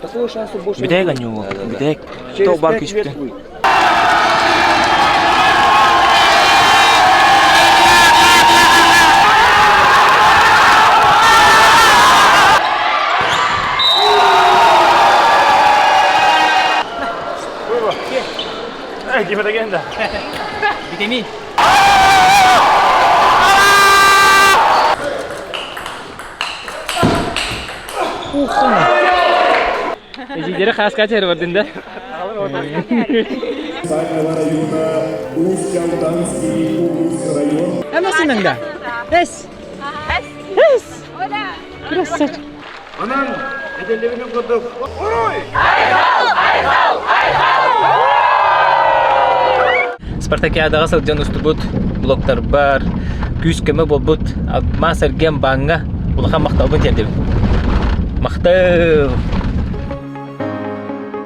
Такого шанса больше Бүтэйик анньуу бүтэйик. Через Тоқ бар 5 лет күүспүтүн. будет. Витамин. Эжидері қасқа жері бардын да. Сального района, Усть-Алданский, район. Әмәсінің да. Эс. Эс. Красавчик. Онон этэллибитин курдук Уруй! Спартакиадаҕа сылдьан устубут блогтарбар күүс-көмө буолбут Алмаас эргиэн бааҥҥа улахан махталбын тиэрдэбин. Махтал!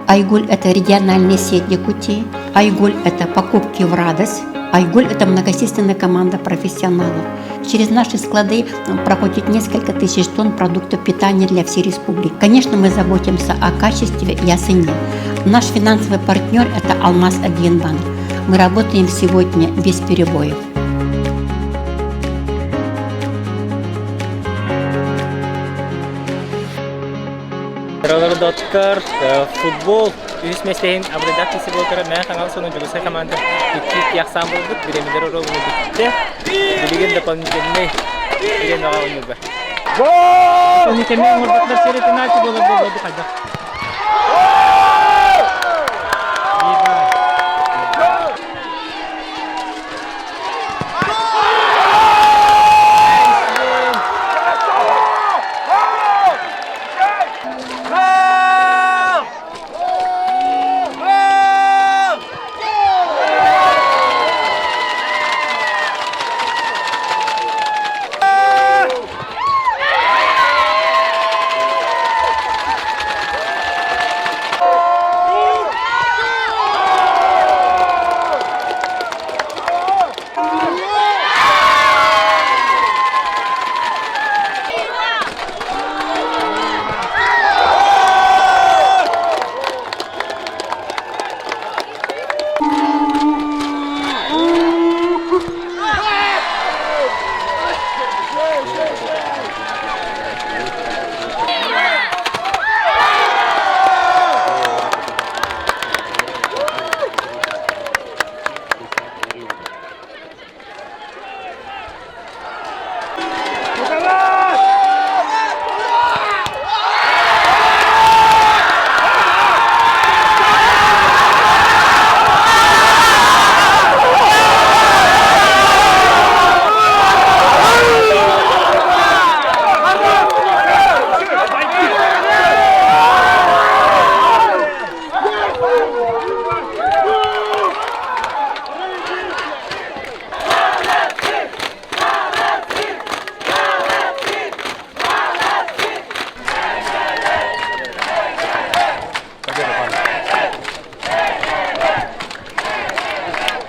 Айгуль – это региональная сеть Якутии. Айгуль – это покупки в радость. Айгуль – это многочисленная команда профессионалов. Через наши склады проходит несколько тысяч тонн продуктов питания для всей республики. Конечно, мы заботимся о качестве и о цене. Наш финансовый партнер – это Алмаз Банк. Мы работаем сегодня без перебоев. Доттар футбол үс миэстэһин абырайдаах киси буолтара Мэҥэ Хаҥалас уонна Дьокуускай команда икки ахсаан буолбут бириэмэлэр оруолуна бүттэ. Билигин дополнительнай бириэмэҕэ оонньууллар. Дополнительнай оҥорботлар сири пенальти буолар буолла хайдах?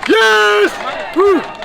Yes! Woo!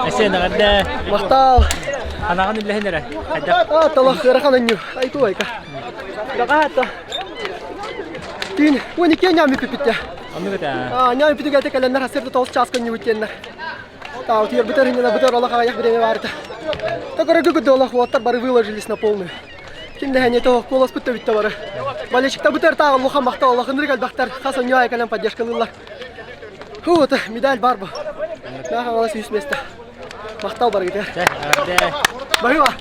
Эсен эҕэрдэ. Махтал. Анаҕын үллэһин эрэ. Хайдах? А, талах ыарахан анньу. Айту айка. Даҕаата. Түүн 12 ньаам бүппүттэ. Оннук этэ. Ньаам бүтүгэтэ кэлэннэр хасырда 9 чааска ньугут диэннэр. Таа утуйарбытар иннинэ бытар олох аҕыйах бириэмэ баарыта. Токорогу гыды олох уоттар бары выложились на полную. Ким дэһэниэ того куоласпыт да бүттэ бары. Болельщиктар бытар таа улахан махтал олох ынырык элбэхтэр хас онньу аайы кэлэн поддержкалыыллар. Фу, это медаль бар бу. Мэҥэ Хаҥалас үс миэстэ. Махтал барыгытыгар. Баһыыба.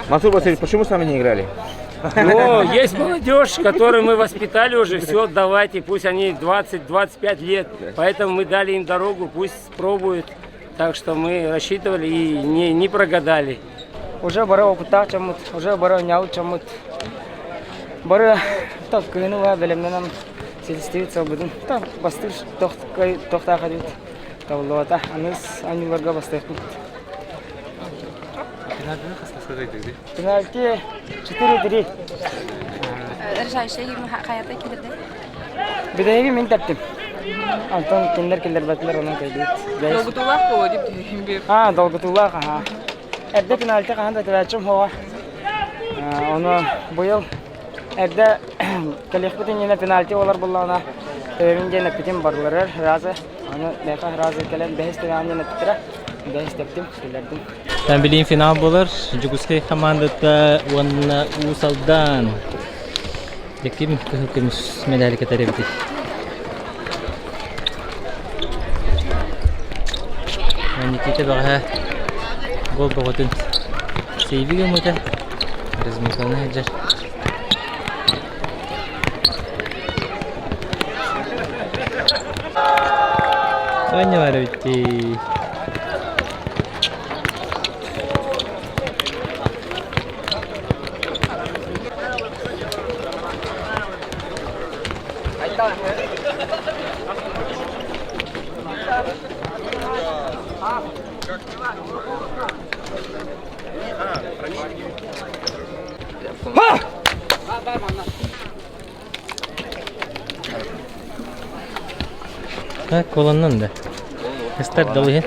Мансур Васильевич, почему с нами не играли? Ну, есть молодежь, которую мы воспитали уже, все, давайте, пусть они 20-25 лет, поэтому мы дали им дорогу, пусть пробуют. Так что мы рассчитывали и не прогадали. Уже бары опыттаах дьоммут, уже бары оонньообут дьоммут. Бары так кыһыны быһа бэлэмнэнэн ситистибит сылбытын. Так бастыыр тохтоох эдибит. Табыллыбата. Аныгыс оонньууларга бастыахпыт. Пенальти 4-3. Решающий хайата килерде. Бүтэһиги мин тэптим. Онтон кинилэр киллэрбэтилэр, онон кэлбит. Долгутуулаах буолуо дип биир. Аа, долгутуулаах, аха. Эрдэ пенальти хаһан да тэбээччим суоҕа. Ону быйыл эрдэ кэлиэхпит иннинэ пенальти буолар буоллаҕына тэбэбин диэн эппитим барыларыгар разы. Ону миэхэ разы кэлэн бэһис тэбэҕин диэн эппиттэрэ. Бэһис тэптим, киллэрдим. Там билигин финал буолар. Дьокуускай хамаандата уонна Уус Алдан. Дьэ ким кыһыл көмүс медали кэтэр эбитий? Никита бэҕэһээ гол бөҕөтүн сейви гыммыта. Разминканы сылдьар. Оонньуулар эбиттии. Так, колоннан да. Эстер далыһын.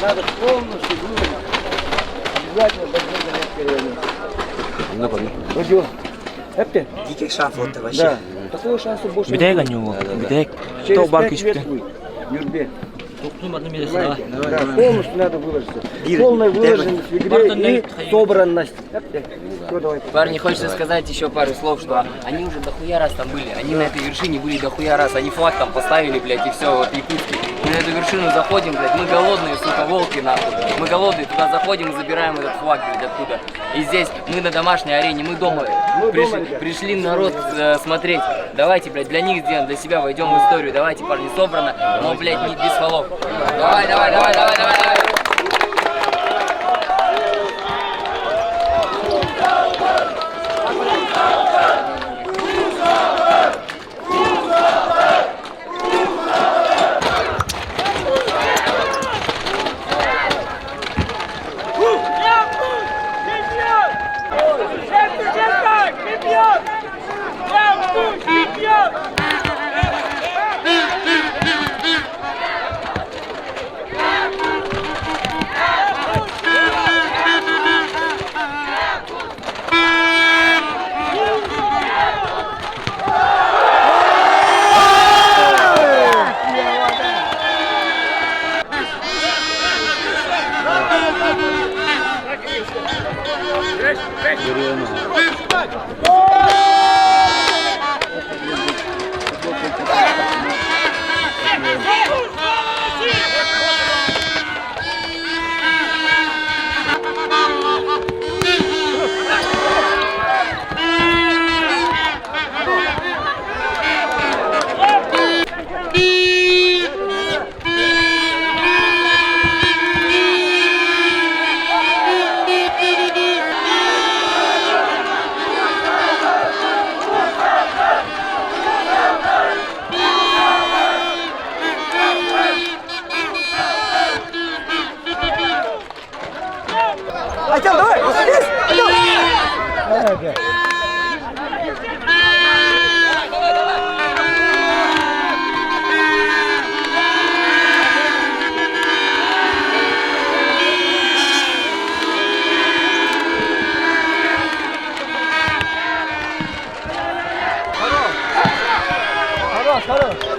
Надо полностью выложить. Обязательно должны занять первое место. Родион, Эппи? Дикий шанс вот вообще. Да. Такого шанса больше не Бүтэйик будет. анньуу. Бүтэйик. Через Тоқ бар 5 лет күшті. будет. Нюрбе. Понимаете? Да, полностью надо выложиться. Полная выложенность в игре и собранность. Все, давай. Парни, хочется сказать еще пару слов, что они уже дохуя раз там были. Они на этой вершине были дохуя раз. Они флаг там поставили, блядь, и все, вот якутский. Мы на эту вершину заходим, блядь, мы голодные, сука, волки, нахуй. Мы голодные, туда заходим и забираем этот флаг, блядь, оттуда. И здесь мы на домашней арене, мы дома. Мы пришли, дома, ребят. пришли народ смотреть. Давайте, блядь, для них сделаем, для себя войдем в историю. Давайте, парни, собрано, но, блядь, не без фолов. Давай, давай, давай, давай, давай, давай. Хорош, хорош.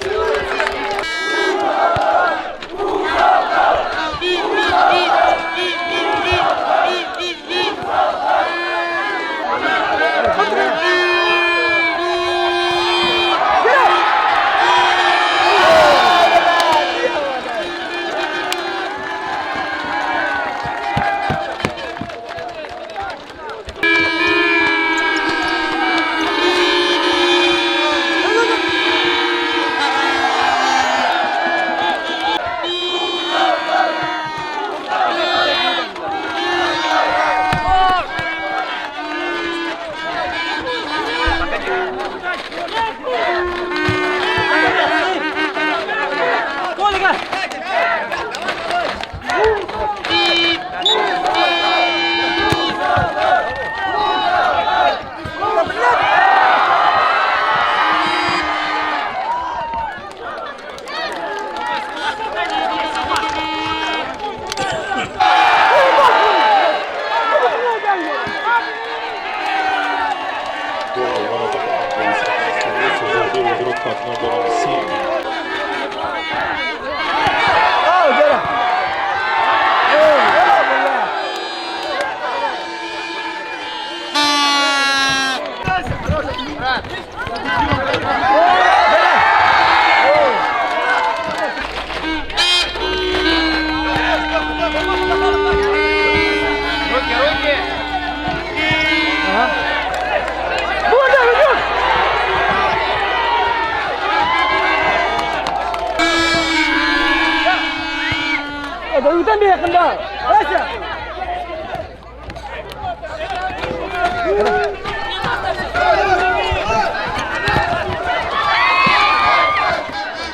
Забил игрок под номером 7. Руки, руки! Ыытан биһэххин да. Вася!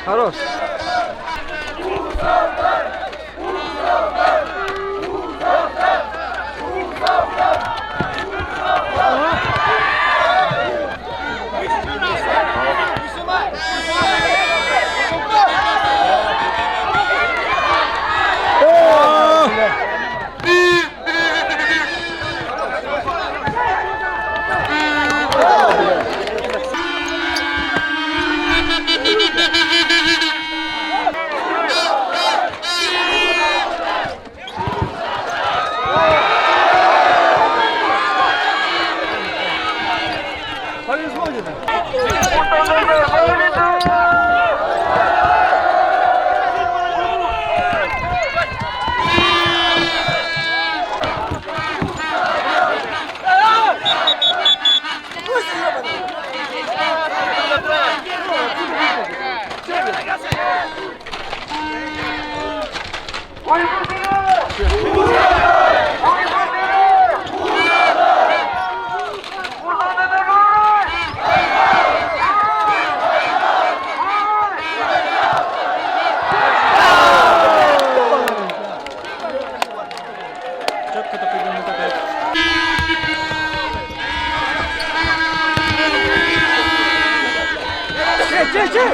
Хорош. Повезло тебе. Четко такой такой. Че, че, че!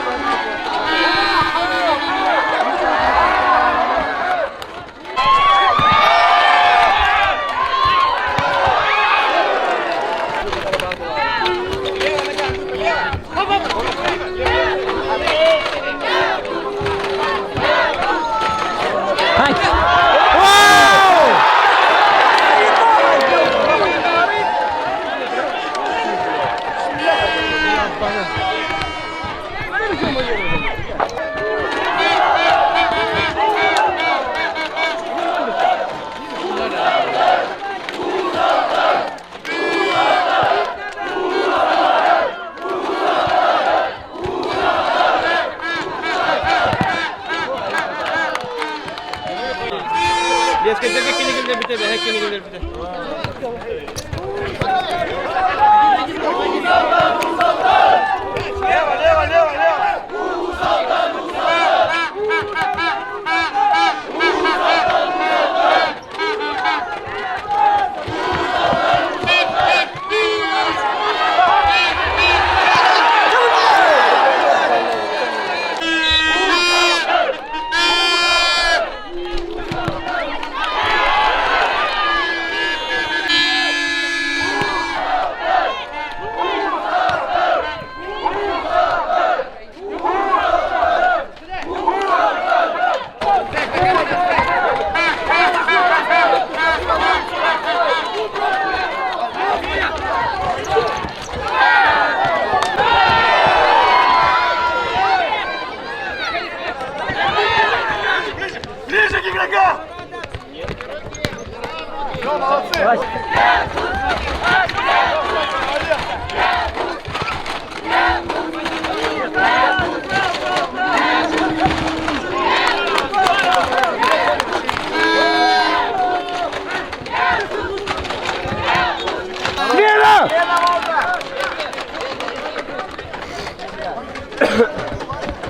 Лево, лево, лево, лево!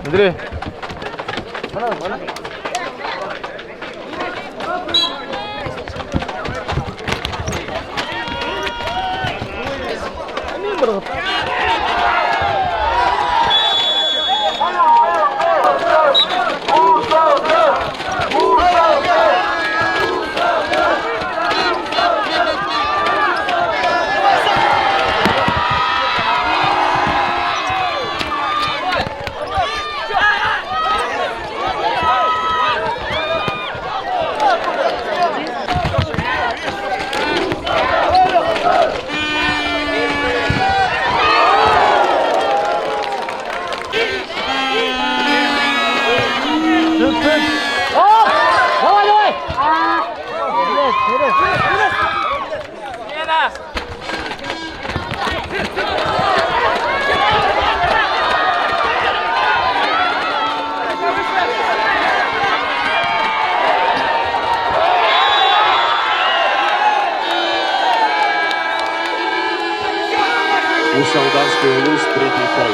Андрей. Уус Алданский улуус третий фол.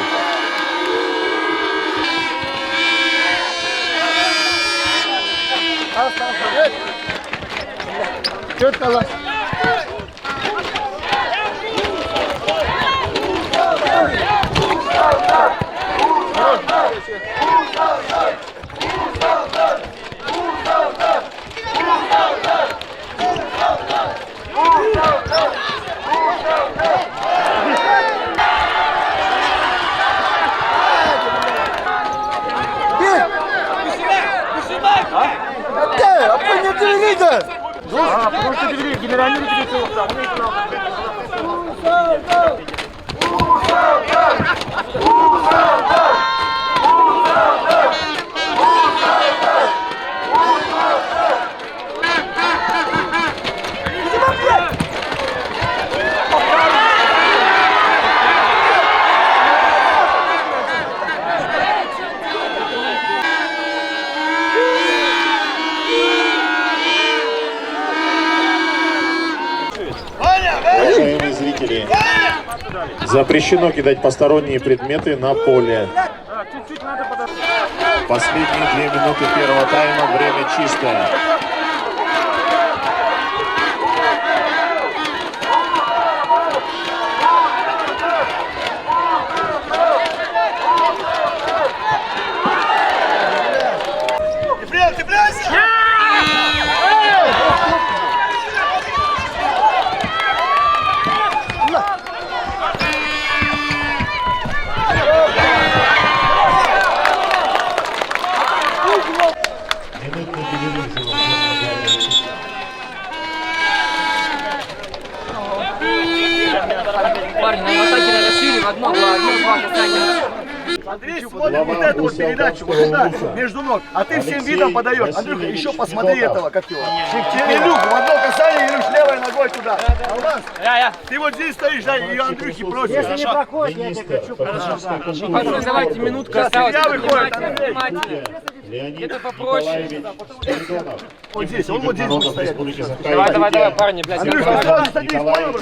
Уважаемые зрители, запрещено кидать посторонние предметы на поле. Последние две минуты первого тайма, время чистое. Минутный перерыв Парни, нам атаки надо шире, в одно, два, одно, два касания. Андрей смотрит вот эту вот передачу, вот сюда, между ног. А ты всем видом подаешь. Андрюха, еще посмотри этого, как его. Илюх, в одно касание, Илюш, левой ногой туда. Алмаз, ты вот здесь стоишь, да, и Андрюхи просишь. Если не проходит, я тебя кричу. Пацаны, давайте, минутка осталась. Илья выходит, Внимательно, Андрей. внимательно. Леонид Это попроще. Николаевич Спиридонов. Вот здесь, он вот здесь будет Народов стоять. Республики Саха Давай, давай, давай, парни, блядь. Андрюха, давай. сразу садись, понял?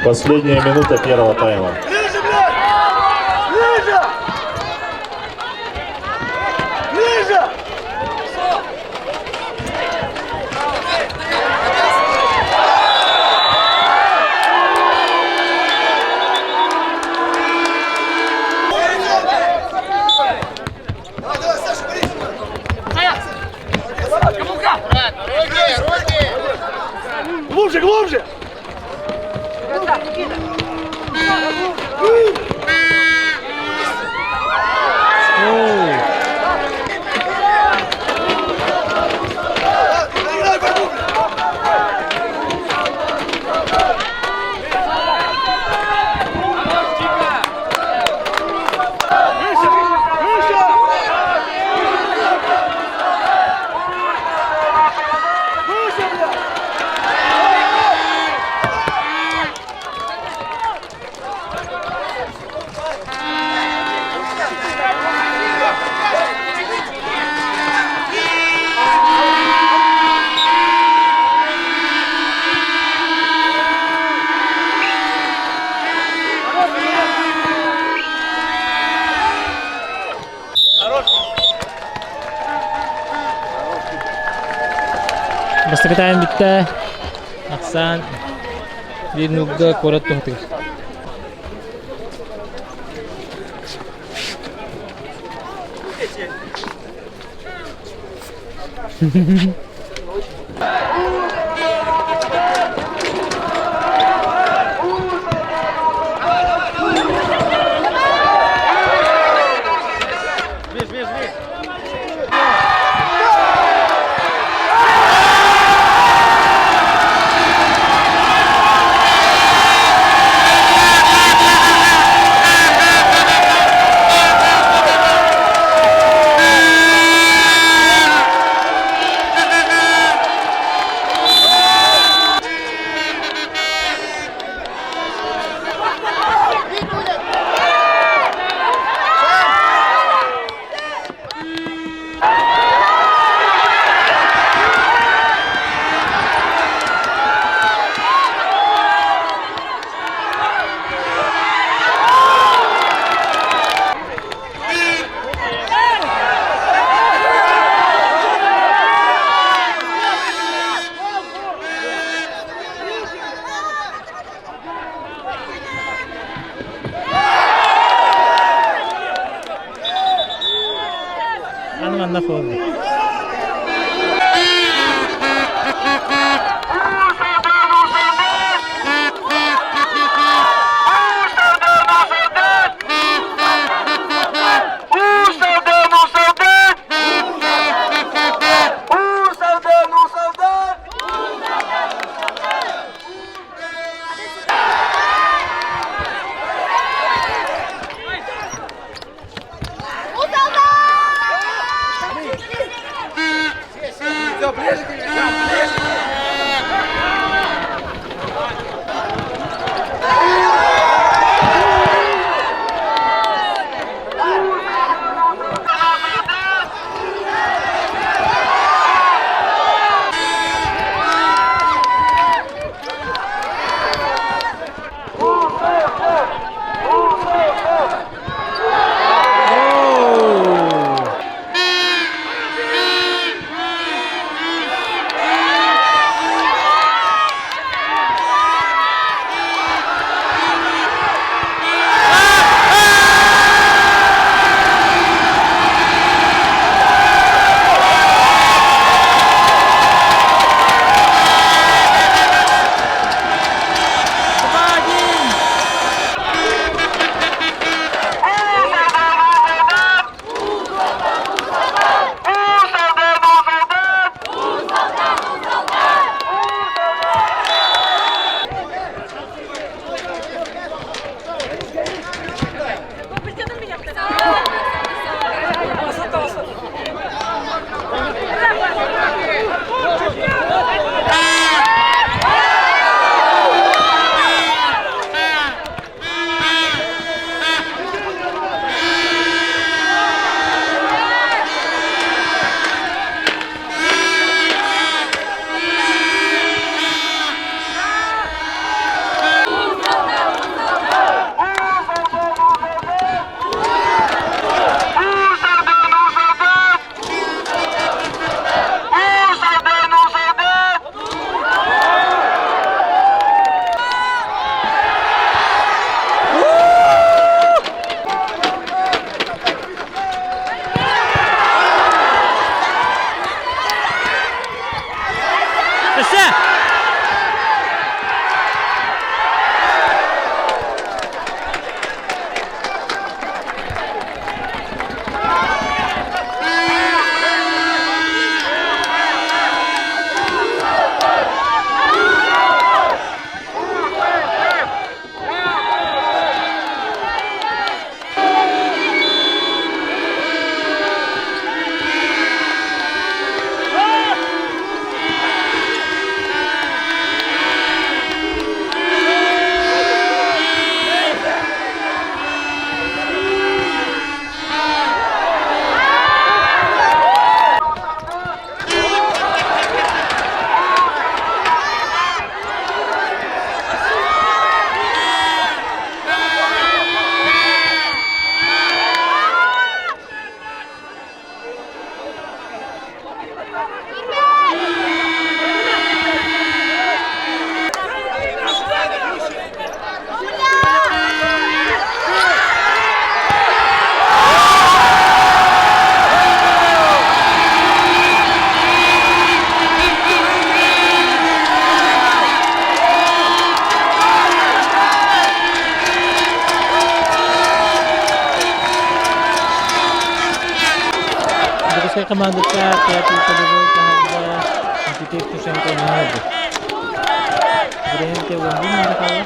Последняя минута первого тайма. Ближе, блядь! Ближе! Ближе! Глубже, глубже! Бастакы тайм бүттэ. Ахсаан биир нугга куорат туһатыгар. Аны манна холбу. командата пятый полевой таһырда Никита Евтушенко оонньообут. Бириэмэтэ 11 минута хаалла.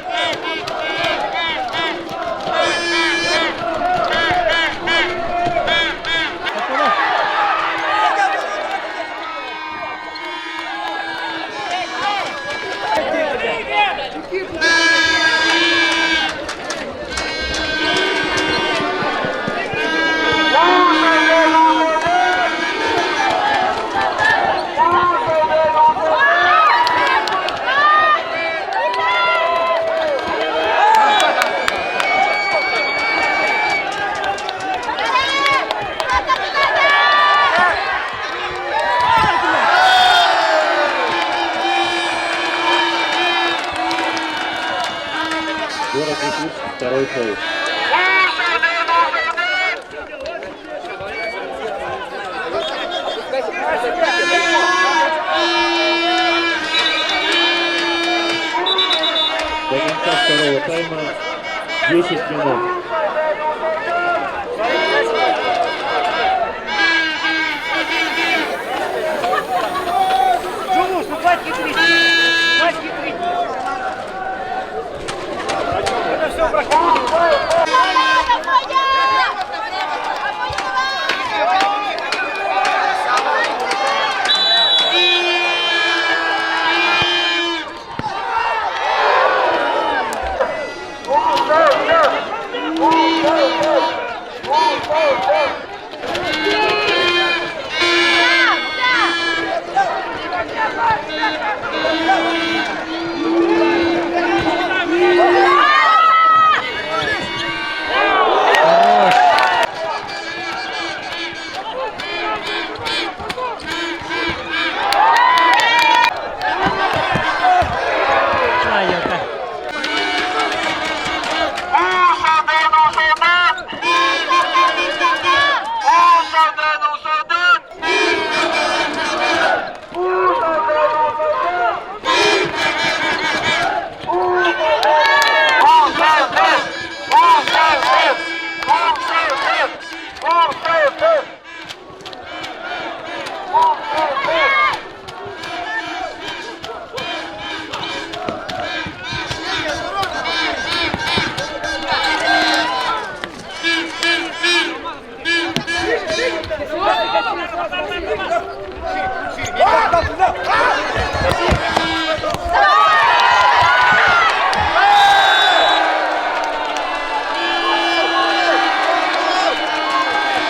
Город Якутск, второй фол. До конца второго тайма 10 минут.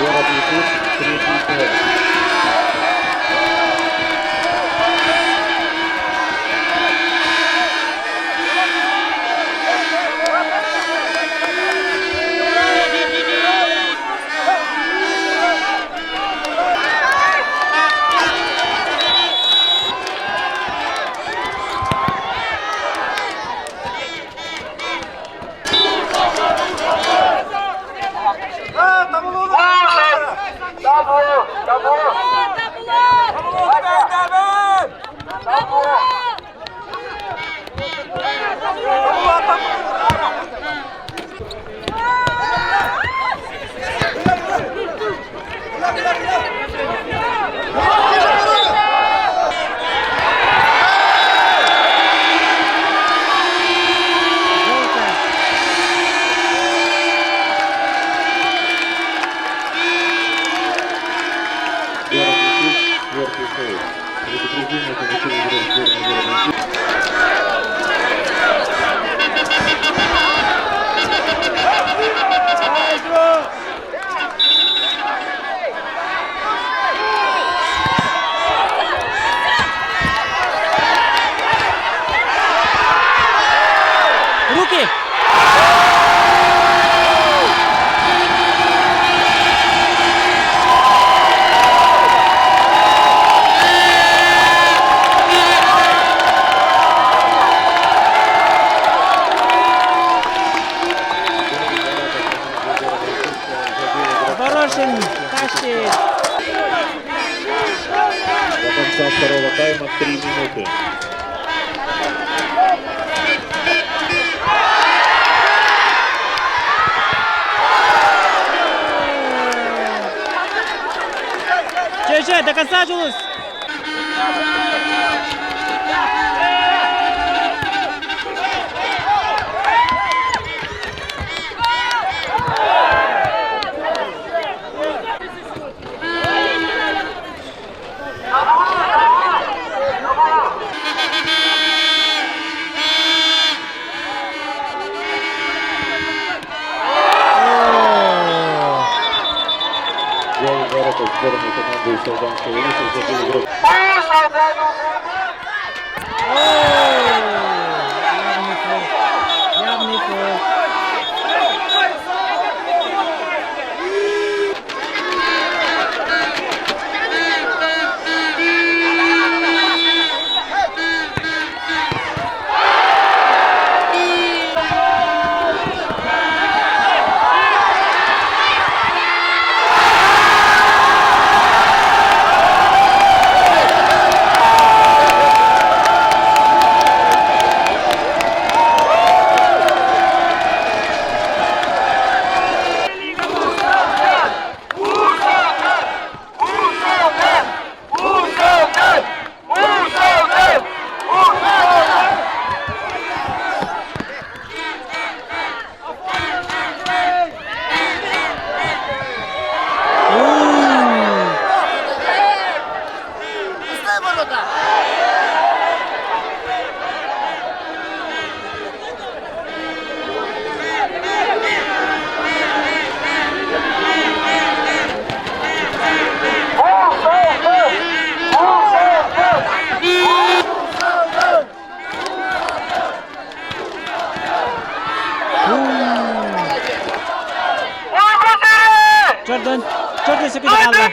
Город Якутск, третий фол. Город Якутск, четвертый фол. Предупреждение получил игрок сборной города Якутска. Руки! Ворошин тащит. До конца второго тайма 3 минуты. Чэ, конца, Дьулус! Гол в ворота сборной команды Усть-Алданского улуса забил игрок. Явный фол. Jordan, Jordan сөкүтэ хаалла.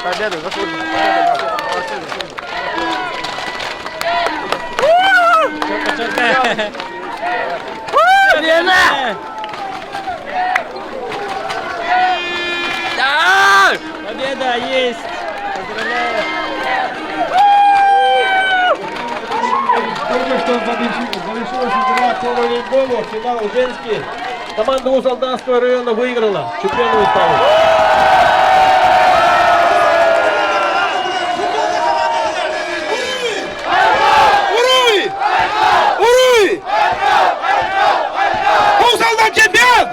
Победа заслужена. Победа, молодцы, заслуженно. Победа есть! Поздравляю! Только что завершилась игра по волейболу. Финал женский. Команда Усть-Алданского района выиграла. Чемпионы стали. Уруй! Уруй! Усть-Алдан чемпион!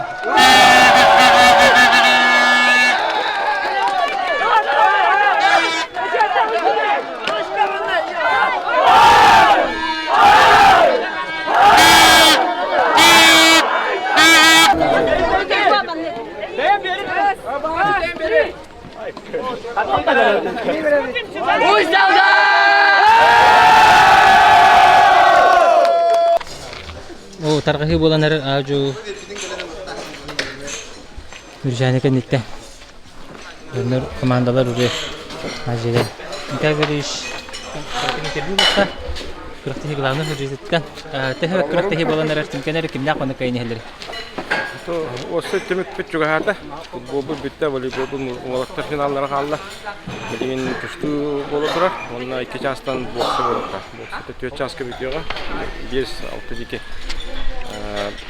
Усть-Алдан! О, тарҕаһыы буолан эрэр аадьу Үржээни кэнниттэн. Дьоннор командалар уже Азияда. Николай Григорьевич интервью булта. Күрэхтэһии главный судьятыттан. Төһө күрэхтэһии буолан эрэр түмкэнэр кимнээх маннык кыайан иһэллэрий? Осы түмүкпүт чугаһаата. Футболбут бүттэ, волейболбут уолаттар финаллара хаалла. Билигин тустуу буола турар. Уонна 2 чаастан бокса буолуохтаах. Боксата 4 чааска бүтүөҕэ. 5-6 диэки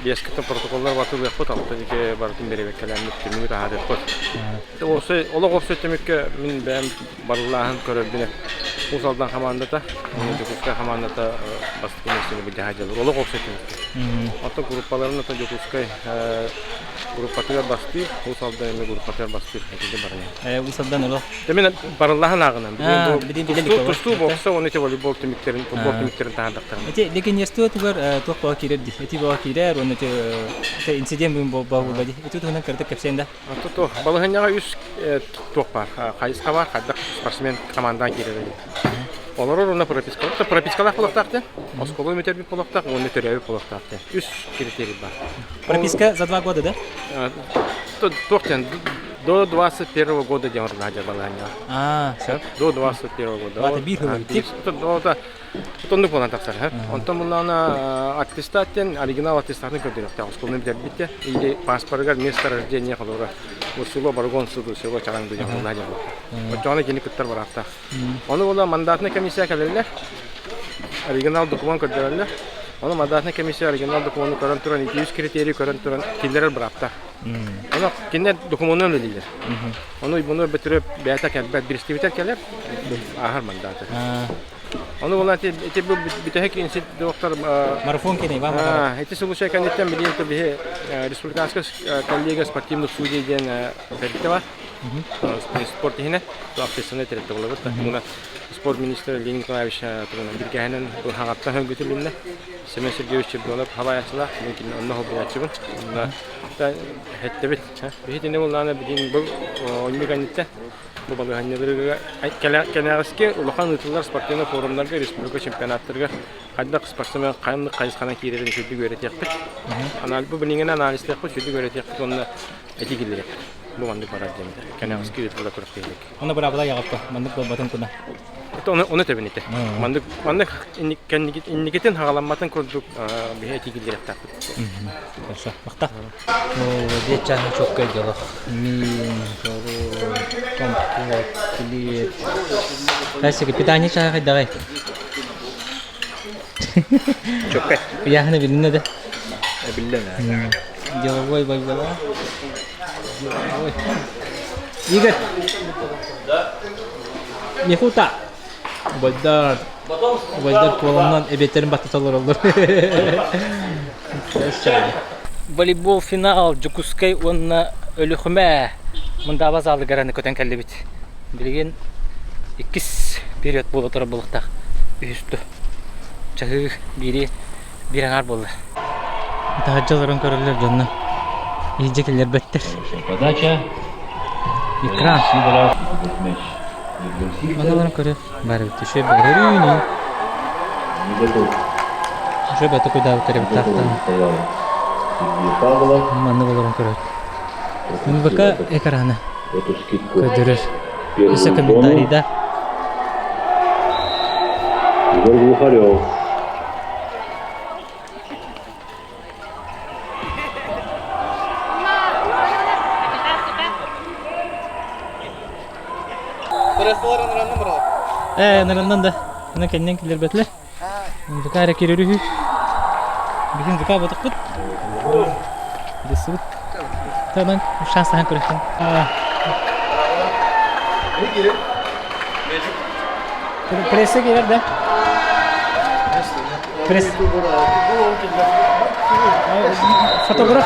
биэскэ протоколлар батылыахпыт, алта диэки барытын бэрэбиэркэлээммит түмүгү таһаарыахпыт. Олох уопсай түмүккэ мин бэйэм барыллааһын көрөрбүнэ Уус Алдан хамаандата, Дьокуускай хамаандата бастакы миэстэни былдьаһа дьаллар. Олох уопсай түмүккэ. Оттон группаларын ото Дьокуускай группатыгар бастыыр, Уус Алдан эмиэ группатыгар бастыыр. Итинник барыйан. Уус Алдан олох Мин барыллаһан ааҕынан. Тустуу, бокса уонна ити волейбол түмүктэрин, футбол түмүктэрин таһаардахтарына. Ити легионерство тугар туох баҕа киирэр дии. Ити баҕа киирэр уонна ити инцидент бүгүн буолла дии. Ити туһунан кыратык кэпсээн да. Туох балаһыанньаҕа үс туох баар, хайысха баар, хайдах спортсмен командаҕа киирэр диэн. Олорор уонна прописка. Пропискалаах буолуохтаах диэн, оскуола бүтэрбит буолуохтаах уонна төрөөбүт буолуохтаах диэн. Үс критерий баар. Прописка за 2 года, да? Туох диэн До 21 года диэн ордуна балаһанньа. Аа, сөп. До 21 года. Бата биир хыл эбит. Оннук буолан тахсар. Онтон буллаана аттестат диэн оригинал аттестатын көрдөрүөхтээх оскуоланы бүтэрбит или паспорыгар место рождения холобура село Баргон суду село Чараҥ диэн буллаа диэн Оччоҕуна кини кыттар бараахтаах. Ону була мандатная комиссия кэлэллэр. Оригинал документ көрдөрөллөр. Ону мандатная комиссия оригинал документу көрөн туран, ити үс критерий көрөн туран киллэрэр бырааптаах. Ону кинилэр докумуонунан үлэлииллэр. Ону буну бөтүрүп бэйэтэ кэлбэт, биристибитэр кэлэр, ааһар мандаты. Ону буолан ити бу бүтэһик институт Марафон кини Иван Макаров. Ити случай кэнниттэн билигин биһи республиканскай коллега спортивных судей диэн тэрилтэ бар. Спорт иһинэ общественный тэрилтэ буолабыт. Спорт министрэ Леонид Николаевич тугунан биргээһинэн хаҥаттан хөнгүтүлүннэ. Семен Сергеевич Чемпионов халаайаччылаах, мин кинини онно холбуйааччыбын. Онно эттэбит. Биһитини буллаана билин бу оонньуу кэнниттэн бу балаһыанньаларыгар кэнэҕэски улахан ыытыллар спортивнай форумнарга, республика чемпионаттарыгар хайдах спортсмен ханнык хайысханан киирэрин үчүгдүк үөрэтиэхпит. Бу билиҥҥини анализтыахпыт, үчүгдүк үөрэтиэхпит уонна этии киллэриэхпит. Бу маннык барар диэн кэнэҕэски ыытыллар күрэхтэһиилик. Ону быраабыла яҕаппа, маннык буолбатын куна. Ону тэбин ити. Маннык маннык инникитин хаҕаламматын курдук биһи этии киллэриэхтээхпит. Хорошо. Махта. Молодец, чаһы чоккай делах. Мин, компот, хлеб. Кайсы питание чаһы хайдагай? Чоккай. Яхны билинне да? Биллен. Деловой бойбала. Деловой. Игорь. Да. Михута. Убайдар. Убайдар куоланан эбиэттерин баттаталар олор. Волейбол финал Дьокуускай уонна Өлүөхүмэ Мындааба залыгар аны көтөн кэллибит. Билигин иккис период буола турар буолуохтаах. Үһүс чаһыы биири биир аҥаар буолла. Таһырдьа олорон көрөллөр дьонно. Иһирдьэ киллэрбэттэр. Подача. Экран. Манна олорон көрөр. Бары түшө бөрүүнү. Уже бата кудаабыттар эбиттаахтан. Маннык олорон көрөр. МВК экрана көрдөрөр. Өссө комментарийда. Егор Глухарев. Ээ, нараннан да. Аны кэннин киллэрбэтилэр. МВК эрэ киирэр үһү. Бүгүн МВК ботохпут. Десыбыт. Таман шанс таһан көрөттөн. Пресса киирэр да? Пресс. Фотограф.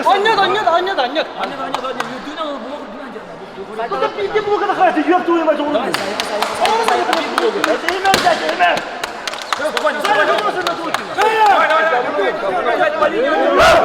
Аннет, аннет, аннет, аннет. Да пизди блока нахуй, ёб твою мать, он. Это имя, дядя, имя. Спокойно, спокойно. Давай, давай, давай. По линии.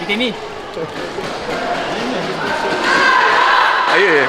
Витамин. Ай-яй-яй.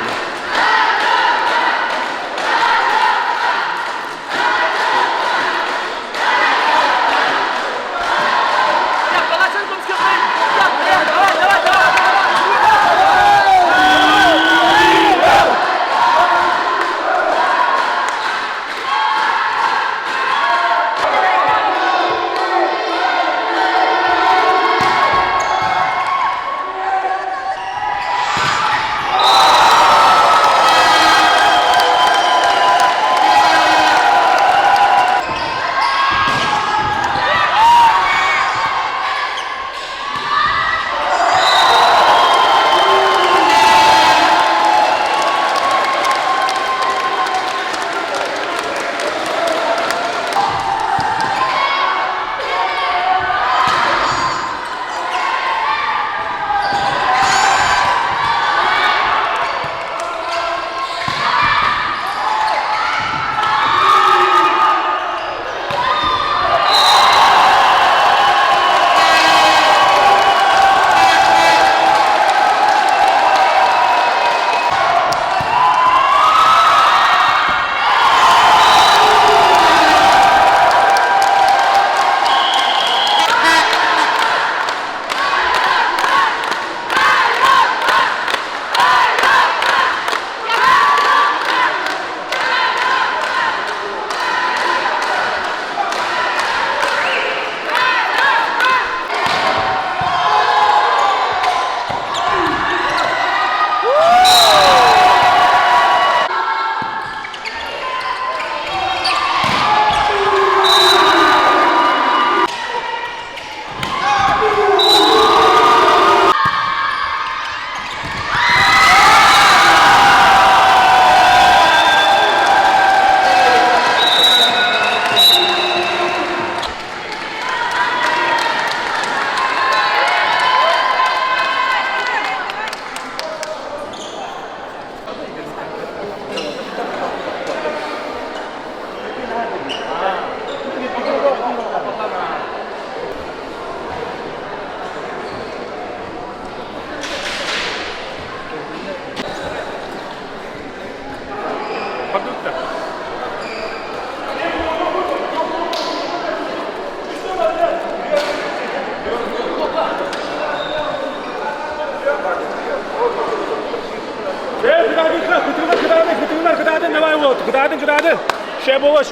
Кытаатын, кытаатын! Шэ болош!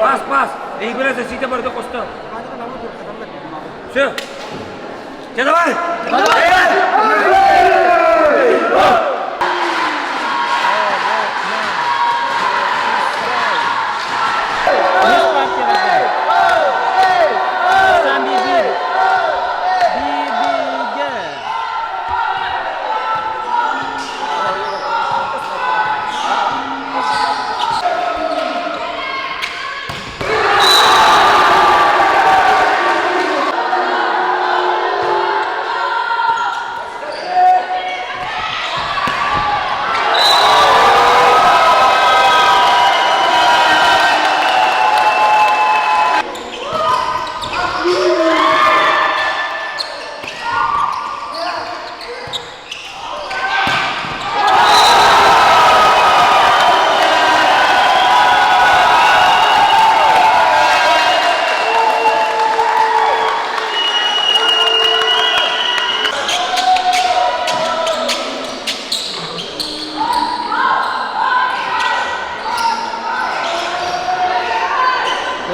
Пас, пас! Игоря защита барда коста. Все. Давай! Давай!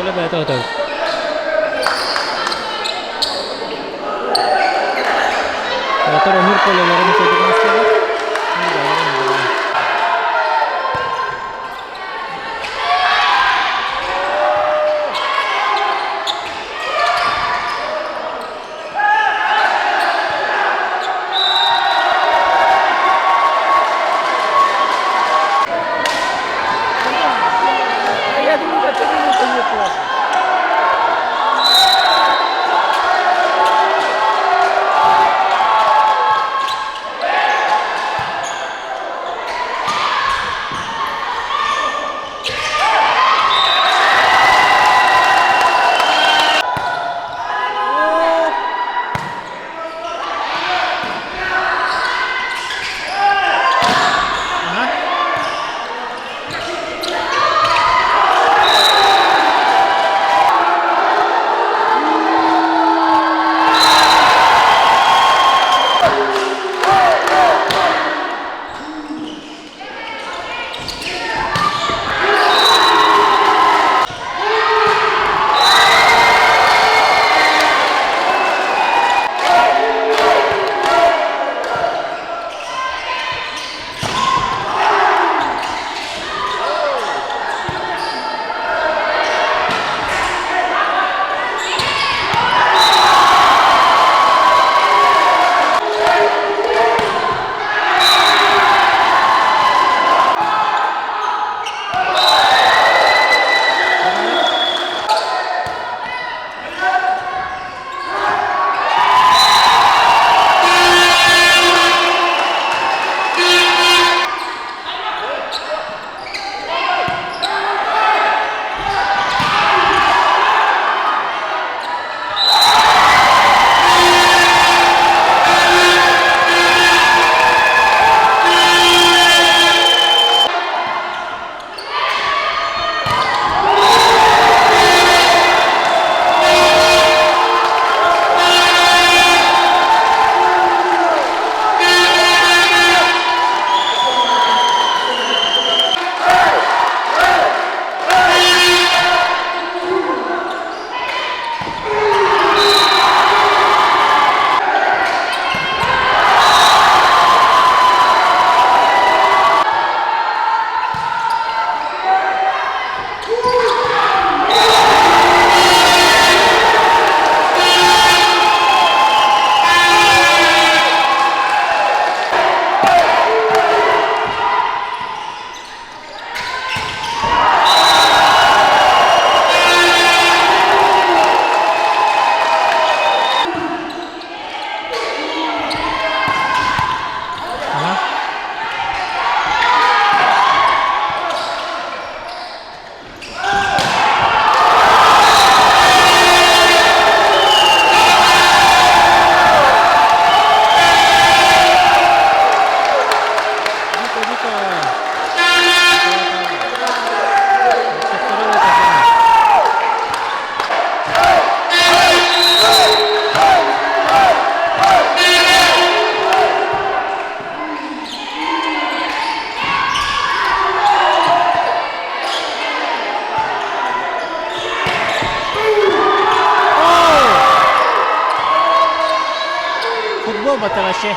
Коля бэйэтэ отой. Отор өмүр колеларын көтүгүн истэбит. Я думаю, это не классно. Буолбата вообще.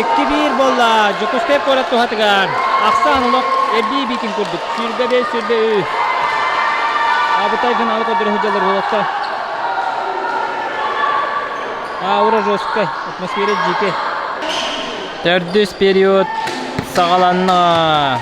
Икки биир буолла Дьокуускай куорат туһатыгар. Ахсаан олох эбии биитин курдук. 25 23. Абытай финалы көрдөрө сылдьаллар уолаттар. Аура жесткай, атмосфера дикая. Төрдүс период саҕаланна.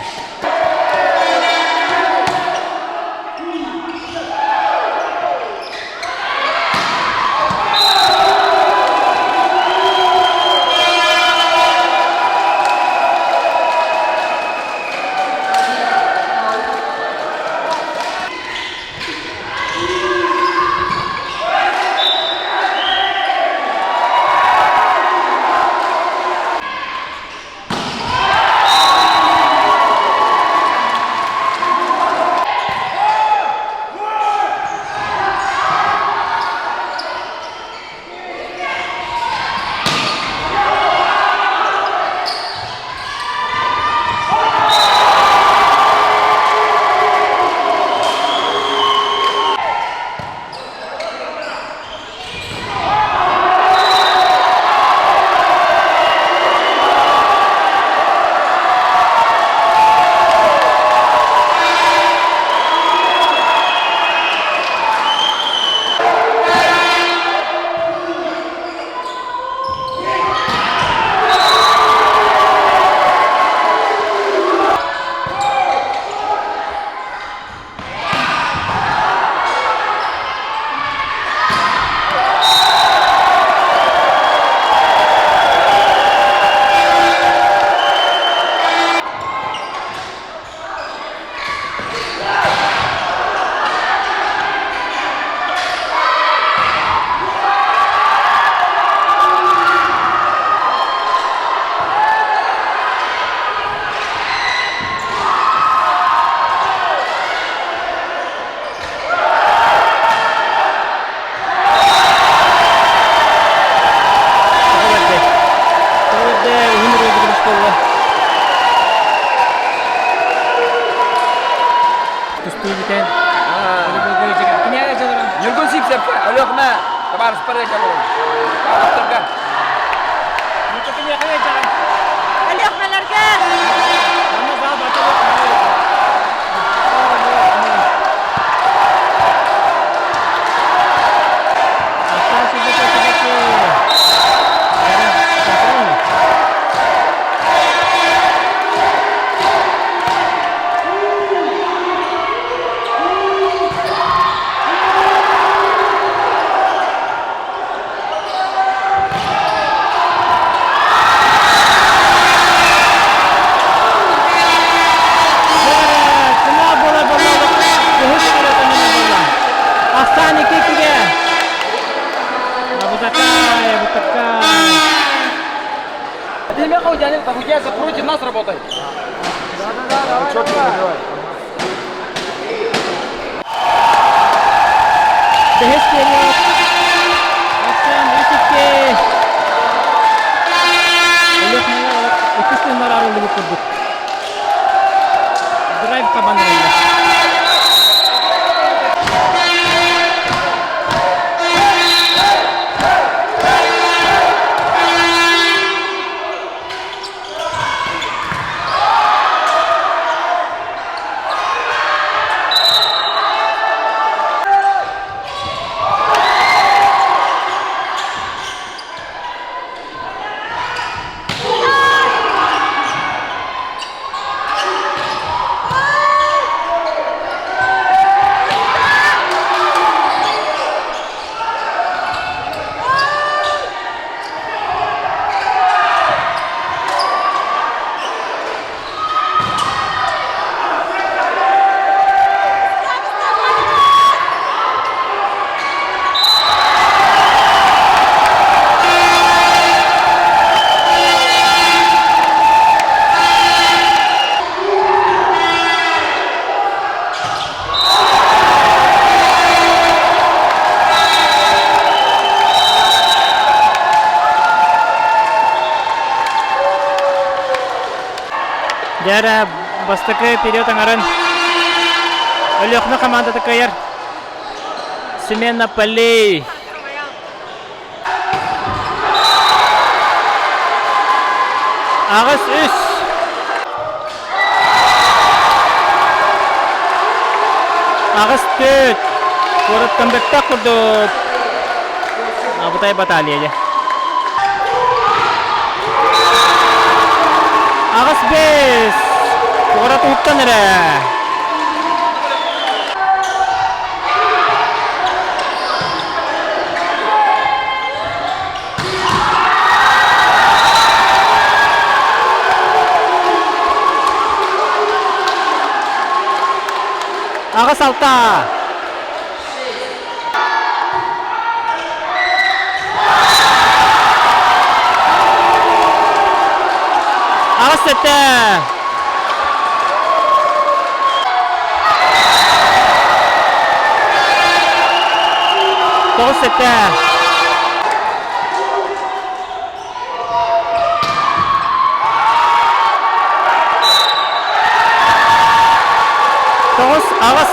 Тустуу бүтэн. Ньургун Сивцевка, Өлүөхүмэ табаарыспар кэлэрин. Авторга. Өлүөхүмэлэргэ! Вот такая, вот такая. Демеха у тебя нет, у тебя против нас работает. Да-да-да, давай, давай. Бэһис период. Оттон үс-икки. Өлүөхүмэлэр иккис тыыннар арыллыбыт курдук. Драйв хабан эрэллэр. Дьэ бастакы период аҥарын Өлүөхүмэ командата кыайар. Смена полей. 8-3. 8-4. Куораттан бэттэх курдук. Абытай баталия дьэ. 8-5. Куорат уһуктан эрэ. 8-6. 8-7. 9-7. 9-8.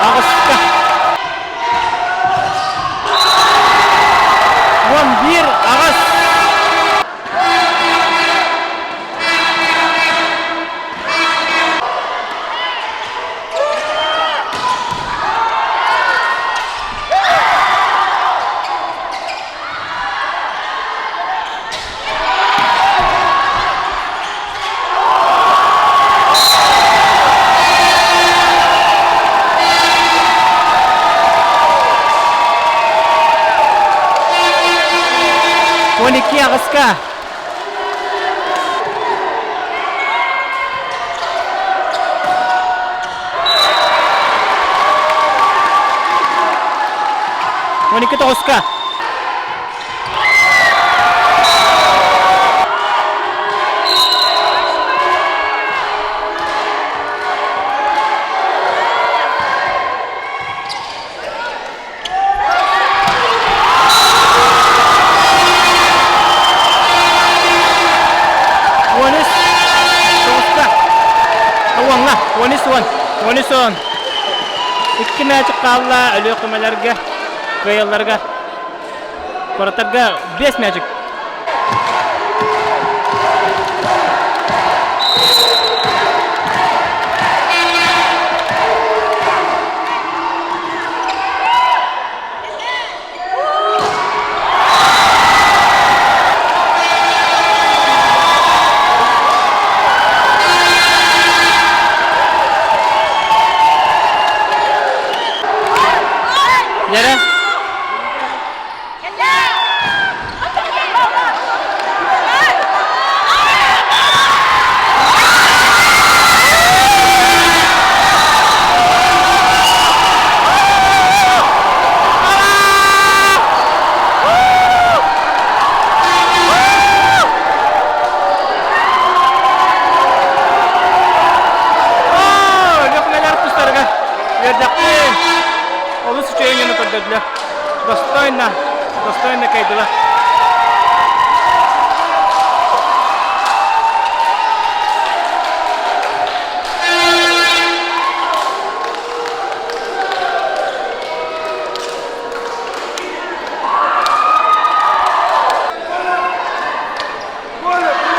10-8-ка. 11-8. 12-8-ка. 12-9-ка. 13-9-ка. Уоҥҥа, 13-10. 13-10. Икки мээчик хаалла Өлүөхүмэлэргэ, кыайалларга. Куораттарга 5 мээчик. Дьэрэ. Достойно, достойно кайдылар. Молодцы! Молодцы! Молодцы!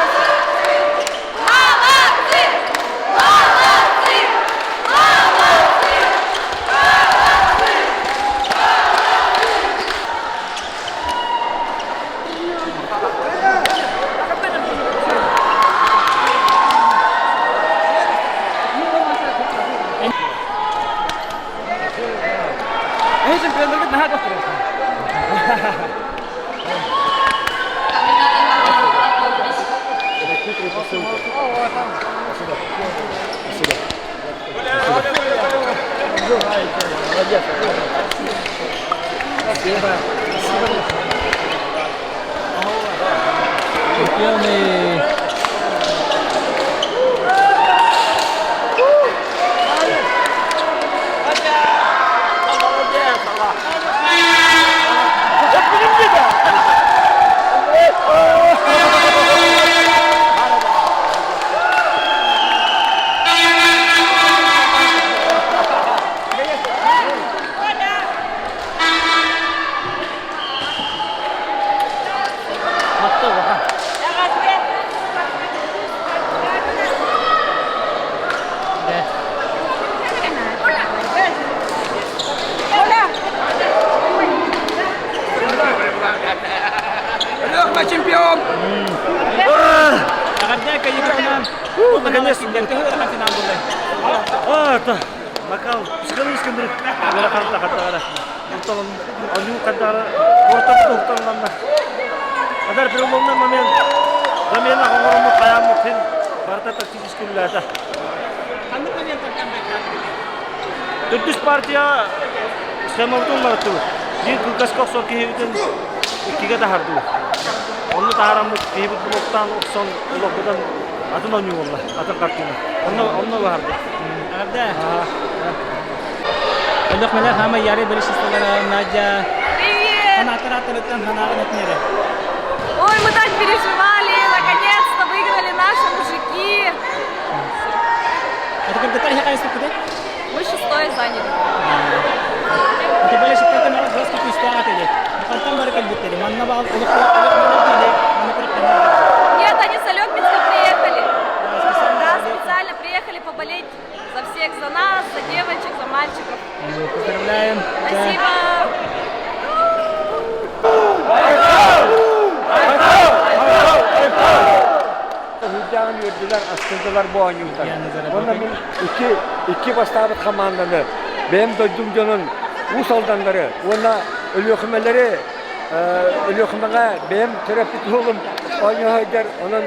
Эй, чемпиондарға наһаа доктор. Чемпионы! Лёха чемпион! Наконец-то! А, это накал психологический дырык. Бера харта хаттара. Оню кадара ортак тухталланна. Адар переломный момент. Замена оҥорому хаяммыт хин барыта тактический үлэтэ. Ханнык моменттар Төрдүс партия схемабытын уларыттыбыт. Биир кылгаска охсор киһибитин иккигэ таһардыбыт. Онно таһараммыт киһибит блоктаан охсон олохпутан атын оонньуу буолла, атын хартыына. Онно онно баһарды. Арда. Олох мэлэ хаама яре болельщицалара Надя. Привет! Фанаттар аттарыттан ханаҕын этнере. Ой, мы так переживали, наконец-то выиграли наши мужики. Это кыргыттар хэ хайыспыт Мы шестое заняли. Это болельщиктар көмөҕө жестко күүстээх этили. Хантан бары кэлбиттери. Манна баал олох олох мэлэ манна Нет, они с Олекминска приехали. Да, специально приехали поболеть за всех, за нас, за девочек, за мальчиков. Поздравляем. Спасибо! Үрдээҕин үөрдүлэр, астындылар бу оонньууттан. Уонна мин икки, икки бастаабыт хамаанданы, бэйэм дойдум дьонун Уус Алданнары уонна Өлүөхүмэлэри Өлүөхүмэҕэ бэйэм төрөппүт уолум оонньуу сылдьар. Онон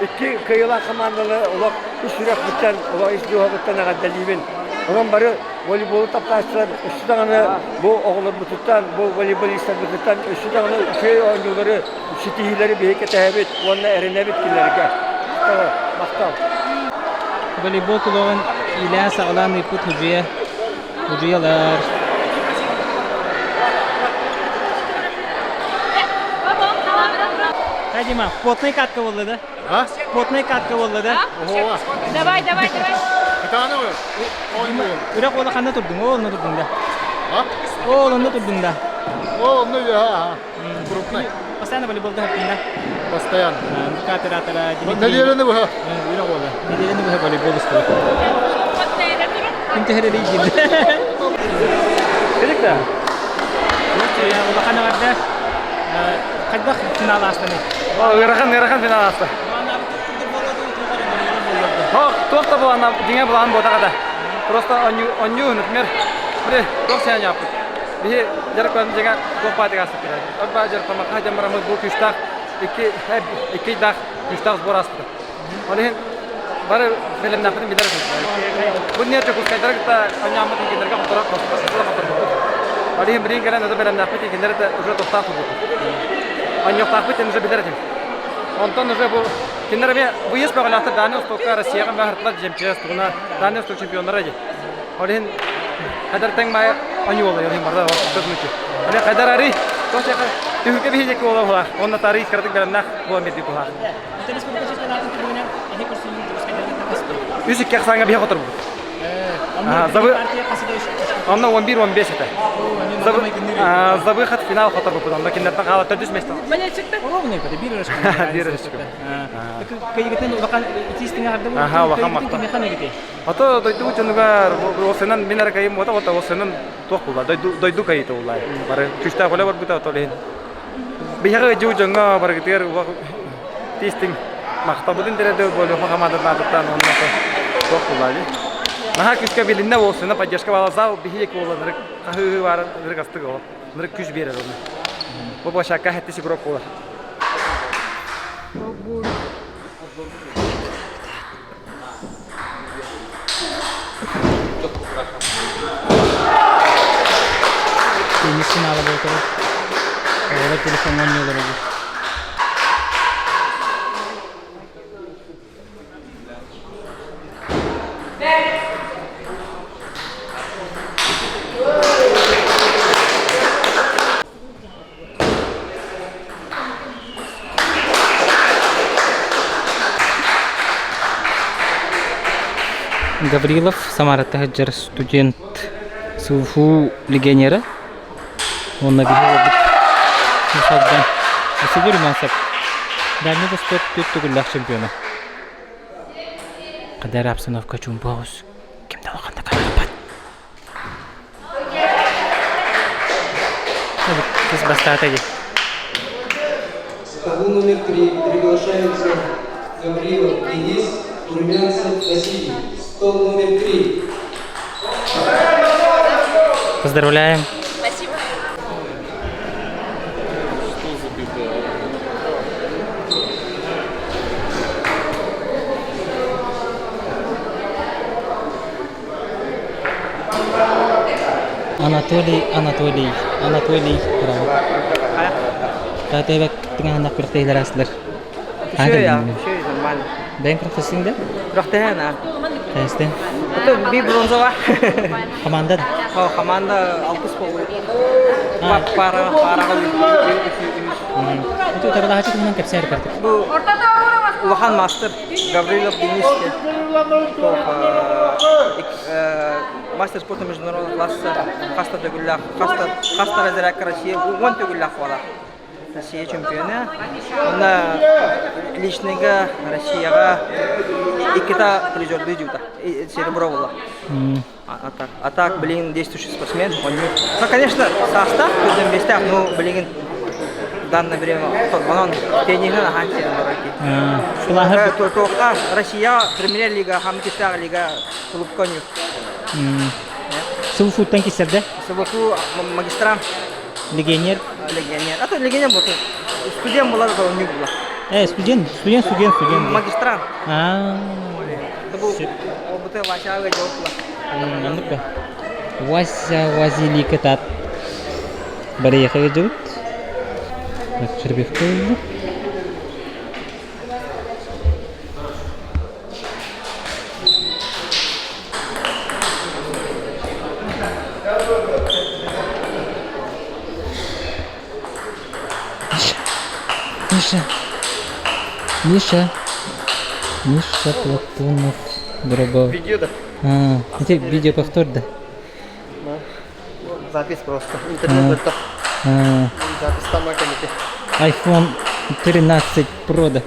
икки кыайыылаах хамаанданы олох ис сүрэхпиттэн, олох ис дууһабыттан эҕэрдэлиибин. Онон бары волейболу таптааччылар өссө даҕаны бу оҕолорбутуттан, бу волейболистарбытыттан өссө даҕаны үчүгэй оонньуулары, ситиһиилэри биһиги кэтэһэбит уонна эрэнэбит кинилэргэ. Махтал. Волейбол кулугун иилээн-саҕалаан ыыппыт Худьуйа, Худьуйалар. Хай, Дима, потный катка буолла да? А? Потный катка буолла да? Давай, давай, давай. Кытааны Үрэх уола ханна турдуҥ? Ол онно турдуҥ да? А? Ол онно турдуҥ да? О, онно я, крупный. Постоянно волейболда хаттың да? Постоянно. Мука оператора Дмитрий. Нэдиэлэни быһа. Үрэх уола. Нэдиэлэни быһа волейбол устубут. Ким төһөрө рейдин. Керек да? Улахан эҕэрдэ. Хайдах финал аастаны? Ыарахан, ыарахан финал ааста. Туох да былаан, дьиҥэ былаан буотаҕа да. Просто онньуу, например, били туох сыһан яаппыт. Биһи дьарыктан дьиҥэ туох баатыга ааспыт. Орба дьарыктамакка дьаммараммыт бу күүстээх икки икки ыйдаах күүстээх сбор ааспыта. Ол иһин бары бэлэмнээхпитин билэр этим. Бу не Дьокуускайдары кытта онньооммут кинилэргэ хотторо хотторбуппут. Ол иһин билигин кэлэн это бэлэмнээхпит кинилэр это уже тохтоох курдук. Онньуохтаахпыт уже билэр этим. Онтон уже бу кинилэр эмиэ выезд бөҕөлөөхтөр Дальний Востокка Россияҕа баһыртылар ЖМЧС тугуна Дальний Восток чемпионнара дии. Ол иһин Хадар тэҥ баайа оньуола йолин барда көтүчү. Аны хадар ари түһүкэ биһиэки буола була. Онно тары кыратык бэлэмнээх буолан биэрдик була. Үс икки ахсааҥҥа биһи хоторбут. Онно 11-15 этэ. За выход в финал хоторбуппут. Онно кинилэртэн хаала төрдүс место. Ровный это биир өрөшкө. Биир өрөшкө. Кыйыгытын улахан итиистиҥэ харды Аха, улахан махтал. Ото дойду дьонугар уолсанан мин эрэ кайым уота уота уолсанан туох була дойду дойду кайыта улай. Бары күстээх үлэ барбыта ото лиһин. Биһиэхэ дьуу дьоҥҥо барыгытыгар тиистиҥ махталбытын тириэрдэ буолуохха хамаандатын аатыттан уонна туох буолла дии. Наһаа күүскэ билиннэ уолсана поддержка баала зал биһиэки буолла нырык хаһыы баар нырык астык ол нырык күүс биэрэр оны. Бу площадка хэттис игрок буолар. Теннис финала буолтара. Оҕолор телефоҥҥа оонньууллар эбит. Гаврилов Самарата сылдьар студент СВФУ легионера уонна биһи олорбут Михалдан Василий Румянцев Дальний Восток түөрт төгүллээх чемпиона. Кадара обстановка чуумпу оҕус ким да улаханнык хаалбат. Кыз бастаата дии. Столу номер 3 приглашаются Гаврилов Денис, Румянцев Василий. Стол номер 3. Поздравляем. Спасибо. Что за беда? Анатолий, Анатолий, Анатолий браво. Катебек тыҥаһынах күрэхтэһиилэр аастылар. Үчүгэй, үчүгэй, нормально. Бэйэҥ күрэхтэстиҥ да? Күрэхтэһэн, а. Тэстэн. Это би бронзова. Команда да? О, команда алтыс болу. Пара, параға Ити утарылаһачы туһунан кэпсээр картык. Бу улахан мастер Гаврилов Денис мастер спорта международного класса хаста төгүллээх хаста хаста разрядка Россия уон төгүллээх буолар Россия чемпиона уонна личныйга Россияҕа иккита призердыы дьута серебро буолла а так а так билигин действующий спортсмен оонньуур ну конечно саастаах күрдэмбиэстээх ну билигин данное время онон тенниһинэн аһаан сиэн олорор киһи туохха Россия премьер-лига хаммытыстаах лига клубка оонньуур СВФУ-ттан киссэрдэ? СВФУ магистрант. Легионер? Легионер. А то легионер был. Студент была, то оонньуур була. Э, студент, студент, студент, студент. Магистрант. Аа. Бу бу Васяга жауапла. Маннык ба. Вася Василий кытат. Барыйахага жыбыт. Жербевке өлдү. Миша. Миша. Миша Платонов. Дорогой. Видео, да? А, ити видео повтор, да? Запись просто. Интернет это. Запись там комите. iPhone 13 Pro, да.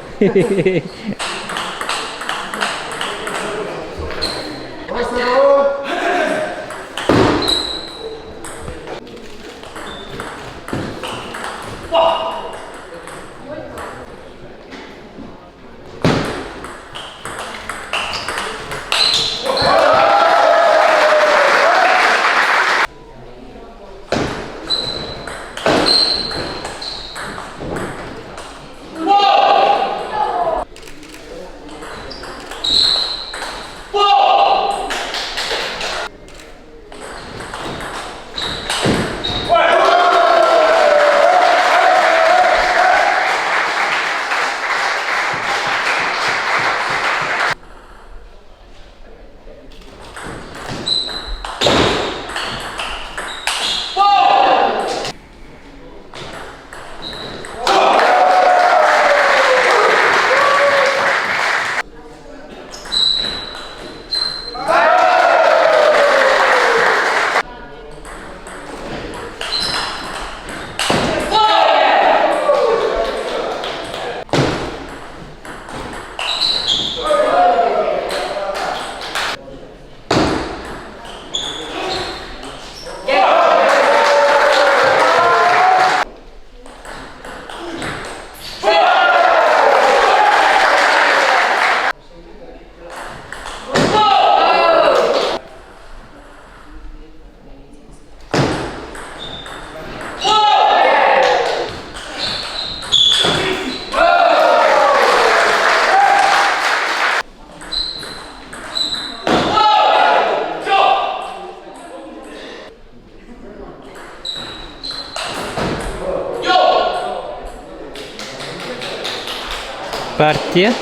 Партия.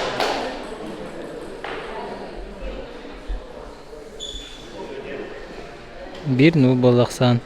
Биир нуу буоллахсаан.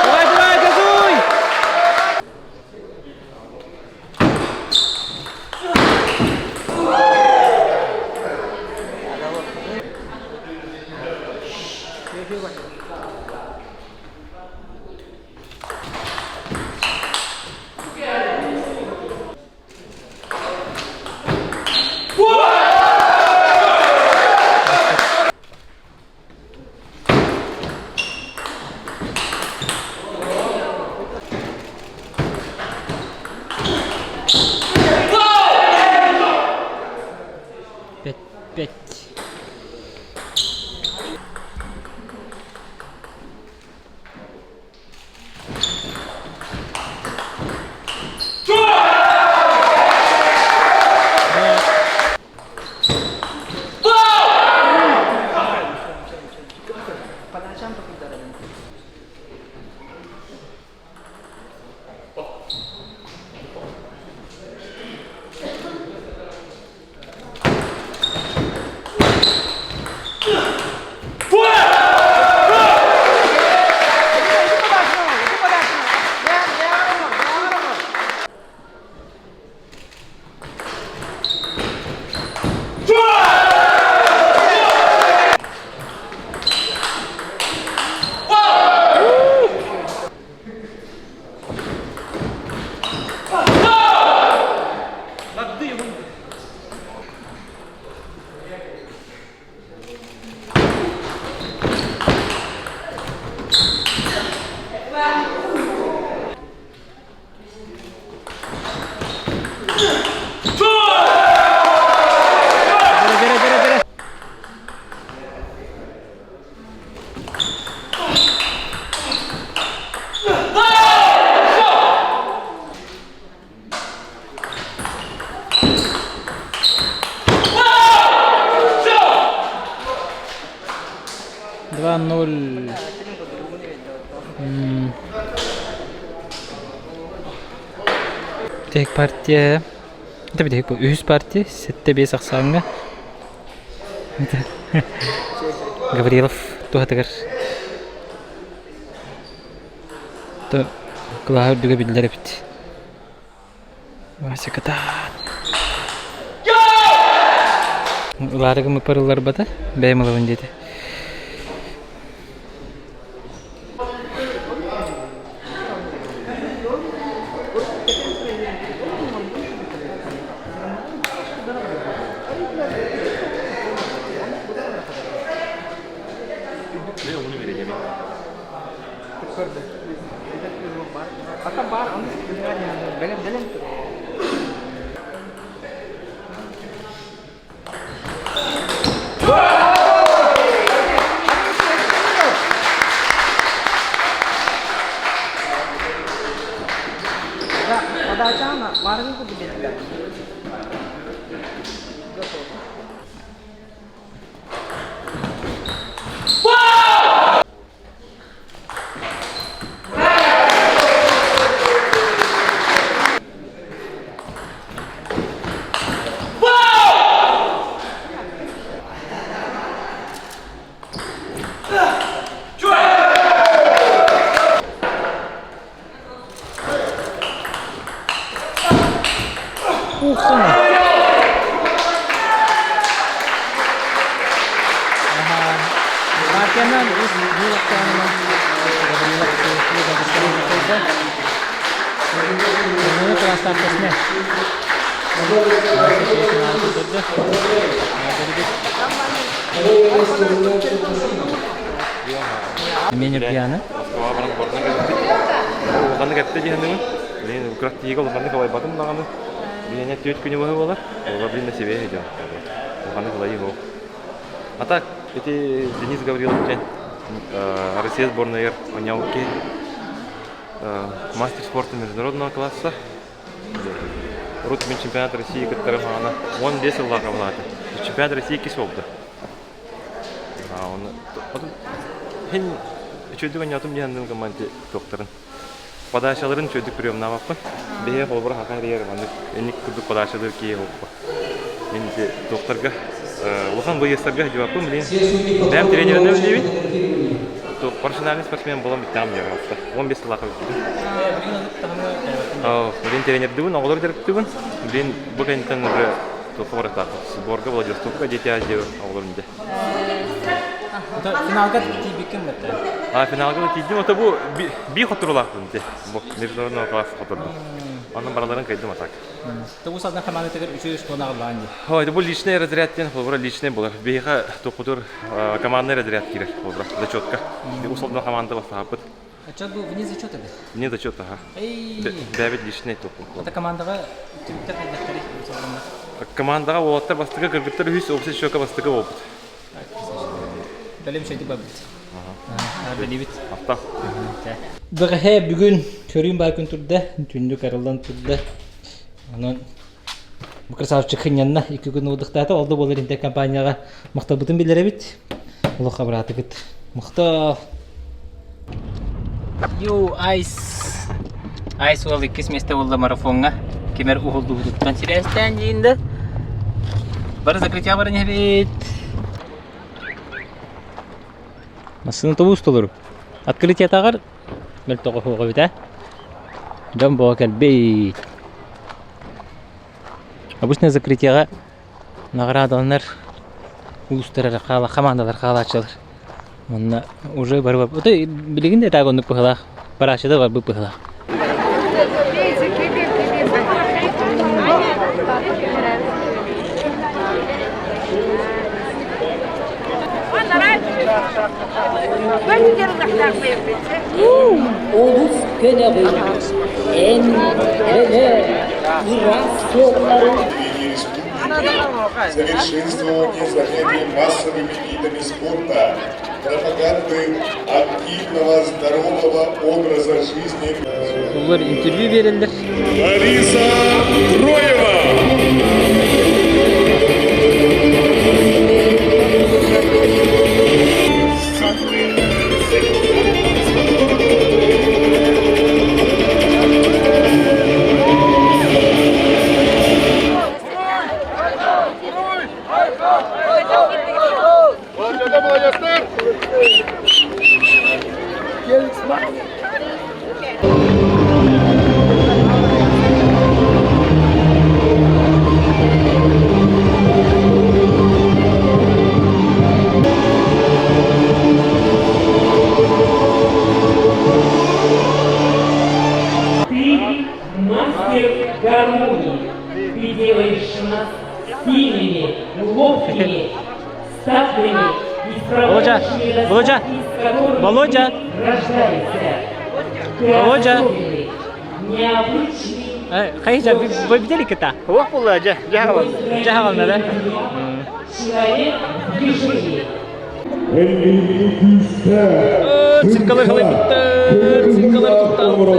Давай, давай, газуй! Пять, пять. 2-0. Тек партия. Это бит үһүс партия, 7-5 ахсааҥҥа. Гаврилов туһатыгар. То кылааһы үрдүгэ биллэр эбит. Вася кытаат. Ылаары гыммыппар ылларбата, бэйэм ылабын диэтэ. Ухана. Партиянан үс булактаанынан Гаврилов Гаврилов Оны красавчасына. Мен Пьяна. Москваҕа баран барытын кэлбиппит. Улаханнык эптэ диэхиннибин. Блин, күрэхтиигэ улаханнык алайбатым даҕаны. Билиэнэ түөрт күнү быһа буолар. Олор блин на себе идем. Улаханнык ылайыы суох. А так, ити Денис Гаврилов диэн Россия сборнайыгар оонньообут киһи. Мастер спорта международного класса. Урут мин чемпионат России кыттарым хаана 15 сыллаах абылаата. Чемпионат России иккис буолбута. Хин үчүгэйдик оонньоотум диэн саныым команде туохтарын подачаларын үчүгэйдик приемнаабаппын. Биһиги холобура хака эрийэр маннык инник курдук подачалыыр киһи буолбуппа. Мин ити туохтарга улахан выездтарга сылдьыбаппын билин бэйэм тренеринэн үлэлиибин. Профессиональный спортсмен буолан бүттэҕим диэн алта. 15 сыллаах бүттүм. Билин тренердибин, оҕолору дьарыктыыбын. Билин бу кэнниттэн уже Туохха барыахтаахпыт? Сборга Владивостокка Дети Азии оҕолорун дьэ. Финалга тиийбиккин бэтэ. А финалга тиийдим, ото бу би хотурулаахпын дьэ. Бу международного класса хотордум. Онон бараларын кыйдым атак. Тугу салдан командатыгар үчүгэй школа аҕаллаан дии. Ой, бу личный разряд диэн холобура личный буолар. Биһиэхэ тохутур командный разряд киирэр холобура зачетка. Усалдан команда бастаһаппыт. Отчет был вне зачета да? Вне зачета, ага. Бэбит личный топ. Это командаға түмүктер хайдахтары Командаға уолаттар бастыкы, кыргыттар үһүс, общий счетка бастыкы болбут. Бэлэм шөйдүк барбыт. Бэлибит. Апта. Бэҕэһээ бүгүн көрүүм баар күн турда, түннүк арыллан турда. Онон бу красавчик хынньанна, икки күн уодухтаата, ол да буолар интэ компанияҕа махталбытын билэрэбит. Олохха быраатыгыт. Махтал. Ю Айс. Айс уол иккис миэстэ буолла марафоҥҥа. Кимэр уһуллубутуттан сибээстээн диин да. Бары закрытия баран иһэбит. Массыына тобус толору. Открытиетаҕар мөлтөҕө суох эбит ээ. Дьон буола кэлбит. Обычно закрытиеҕа наҕараадаланар улуустар эрэ хаала хамаандалар хаалааччылар. Онно уже бары отой билигин да этаак оннук быһыылаах барааччы да барбыт быһыылаах. Олус көнөҕүн, эн көнө ыраас суолларын Совершенствование занятий массовыми видами спорта, пропаганды активного здорового образа жизни. Улар интервью береллер. Лариса Троева! Ты мастер гармонии. Ты делаешь нас сильными, ловкими, статными и Володя, справляющими Володя, с которыми Володя. ты рождаешься. Ты Володя. особенный, необычный. Хайа, вы видели кота? Ох, була, дьэ, дьэ Дьэ, да? Человек в движении. Циркалар халайбыттар, циркалар тутталлар.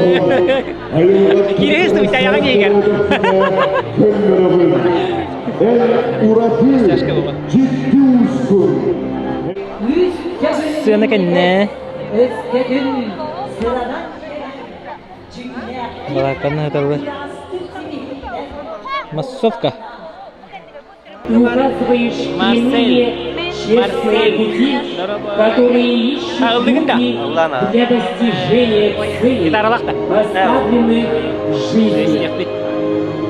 Кириэс таяҕа диэгэр. Сыана кэннэ. Балаакканы ыталлар. Массовка. Ты указываешь Марсель. иные честные пути, которые ищут люди для достижения целей, поставленных в жизни.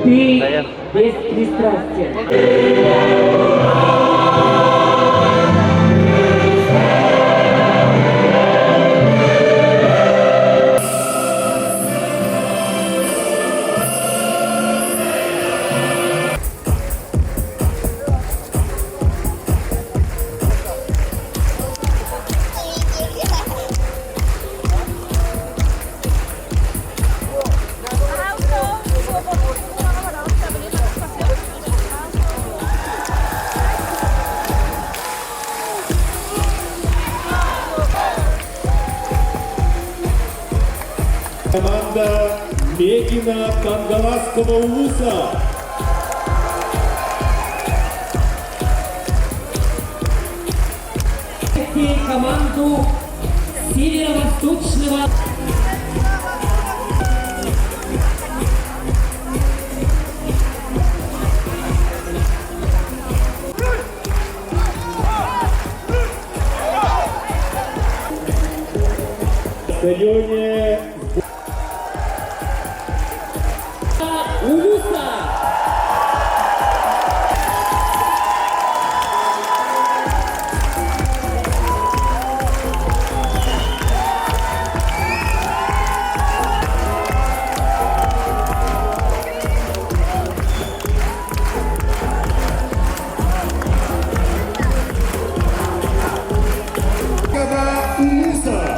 Ты беспристрастен. Команда Мегина Кангаласского улуса. Команду Северо-Восточного Стадионе Улуса. Улуса.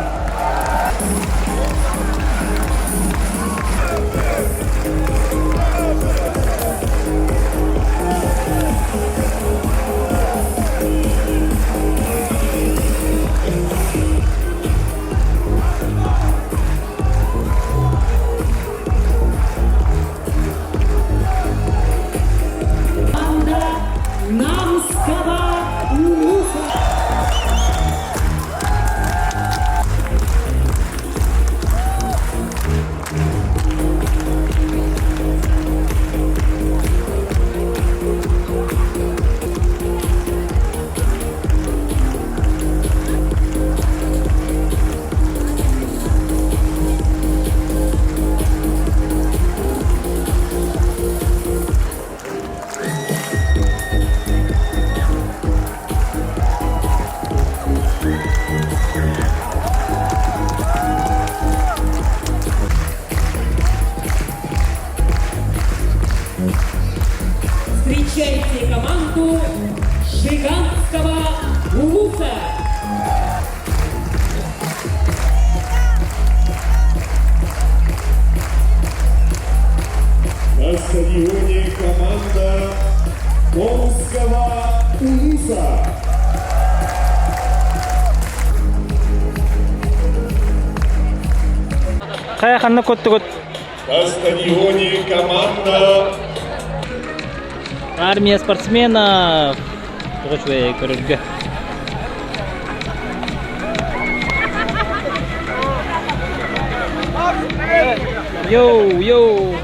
Команда Намского Улуса. Встречайте команду Жиганского Улуса. На стадионе команда Омского Улуса. Хайа ханна коттугут? На стадионе команда Армия спортсменов. Тоҕо көрөргө. Йоу, йоу.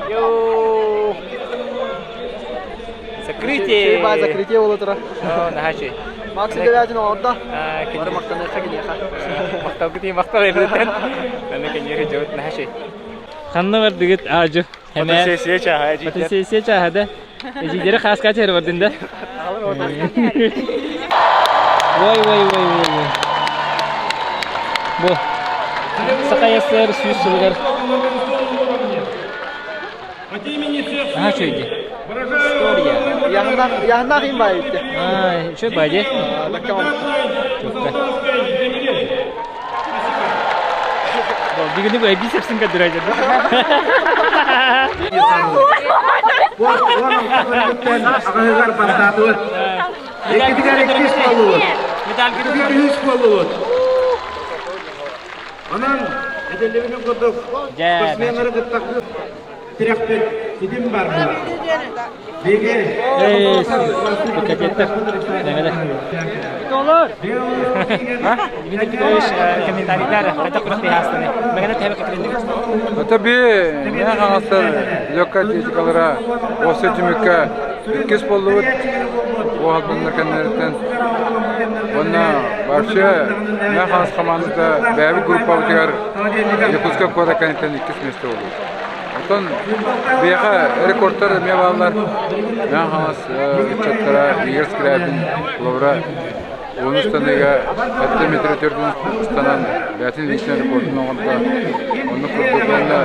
Йоу. Закрытие. Ба закрытие болотура. О, нахачи. Макс Девятин орда. Бары мактаныха кинеха. Мактал кити мактал эрден. Аны кенери жабыт нахачи. Ханна бар дигит ажы. Фотосессия чаха, эжийлер. Фотосессия чаха да. Эжийлери хаска чер бардын да. Ой, ой, ой, ой, ой. Бу. Сакаясыр сүүс сылыгар. Аха чөйди. История. Яһыннах им байытты. А, чөй байди. Бүгүнү бу бицепсин кадырайды. Ағығар бастатуы. Екітігер еккес болуы. Екітігер үс болуы. Онан әделебінің құдық спортсмендері құттақ тірекпет сидим бар бұлар. Беге. Кадеттер. Комментарийлар қайта құрық астаны. Мәгәнә тәбе кәкрендик. Это би мен хаңастар легкая атлетикалара осы түмүккә иккис болдубут. Уһалбыннар кэннилэриттэн уонна вообще Мэҥэ Хаҥалас хамаандата бэйэбит группабытыгар Якутскай куорат кэнниттэн иккис миэстэ буолбут. Оттон биһиэхэ рекордтар эмиэ бааллар. Мэҥэ Хаҥалас ыччаттара Игорь Скрябин холобура уонус таныыга сэттэ метр төрдүн ыстанан бэйэтин личнэй рекордун оҥордо. Оннук курдук уонна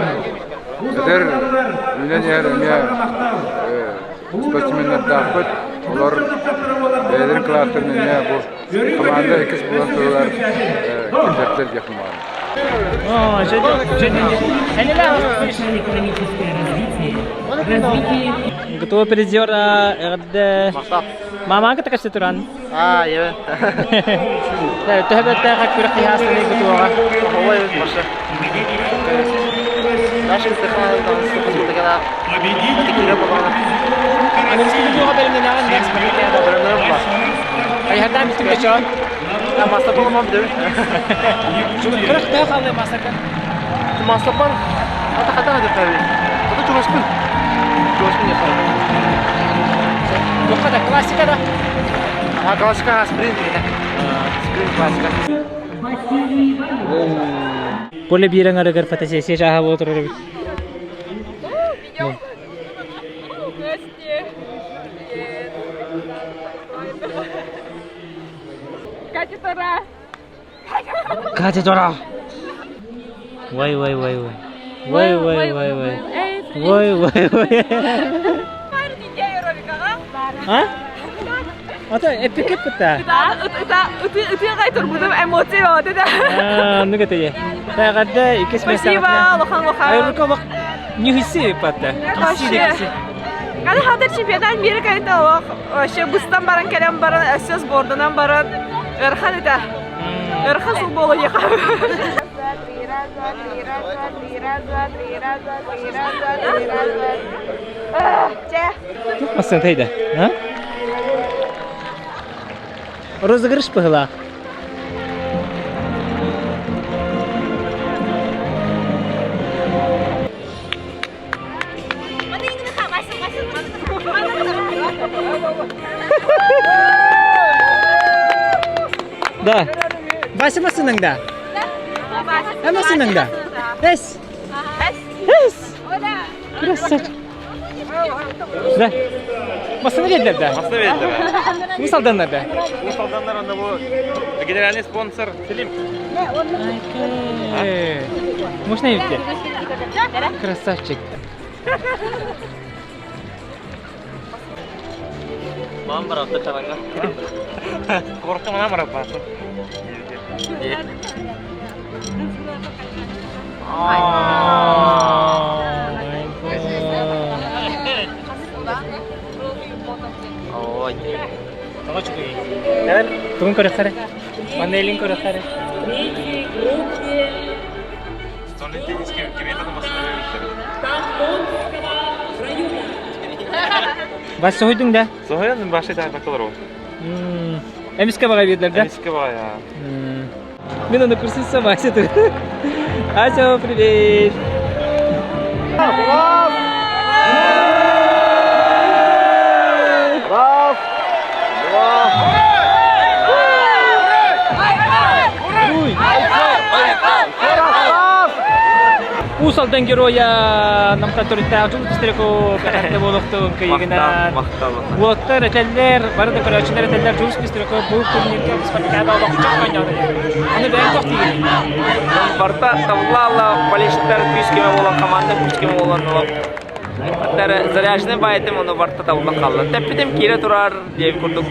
эдэр үүнэн иһэр эмиэ спортсменнардаахпыт. Олор бэйэлэрин кылааттарын эмиэ бу команда иккис буолан туралар киллэрдэр диэх баҕарабын. Готово призера эҕэрдэ. Мамаан кытта кэпсэ туран. Аа, ебе. Төһө бэттээх күрэхтэһии астаны ГТО-ҕа? Ой, башы. Наши Аныгыскы ГТО-ҕа бэлэмнэнэҕин next Хайһардаан бүттүм кэчон. Маста боломом дебит. Күрэхтээх аллай мастарга. Мастапар ата хата хата таби. Ата чугаспын. Чугаспын яхар. Туохха да классика да? А классика спринт это. Спринт классика. Поле биир аҥарыгар фотосессия чааһа буола турар эбит. Здрасте. Привет. Катя Тора. Катя Тора. Вай вай вай вай. Вай вай вай вай. Вай вай вай. А? Ата эппикке пытта. Ытыгай турбутум эмоция вот это. А, ну это Тагада иккис Спасибо, лохан лохан. Айрыка бак нихиси патта. Вообще. Када хатыр чемпионат мира кайта олох. Вообще быстан баран кэлэн баран өссө сборданан баран ырхан это. Ырхан сыл болу еха. Раз, два, три, раз, два, три, раз, два, три, раз, два, три, раз, два, три, раз, два, три, раз, два. Чэ. Масын тайда. А? Розыгрыш быһылаах. Да. Вася масының да. Ә масының да. Эс. Эс. Красавчик. Да. Масыны бердилер да. Масыны бердилер. Уус Алданнар да. Уус Алданнар онно бу генеральный спонсор Филипп. Можно идти? Красавчик. Мам баратты чалаңга. Коркка мана барап басын. Ой. Тугун көрөхтөрө? Манелин көрөхтөрө. Стольный тенниске кимиэхэ Бас соһуйдуҥ да? Соһуйан башай таһырбакка олору. Эмискэ баҕай биэрдэр да? Эмискэ баҕай, Мин аны курсуйса Вася тур. Ася, привет! Раз, два. Уй! Уус Алдан геройа намтан төрүттээх Дьулус Пестряков эҕэрдэ буолуохтун кыйыгынан. Уоттар этэллэр, бары да көрөөччүлэр этэллэр Дьулус Пестряков бу турнирга спартакиада олохчох оонньоото диэн. Аны бэйэҥ туох диигиний? Барта табылла болельщиктар күүс-көмө буолан команда күүс-көмө буолан олох заряженный баайтым ону барта табыллан хаалла. Тэппитим киирэ турар диэн курдук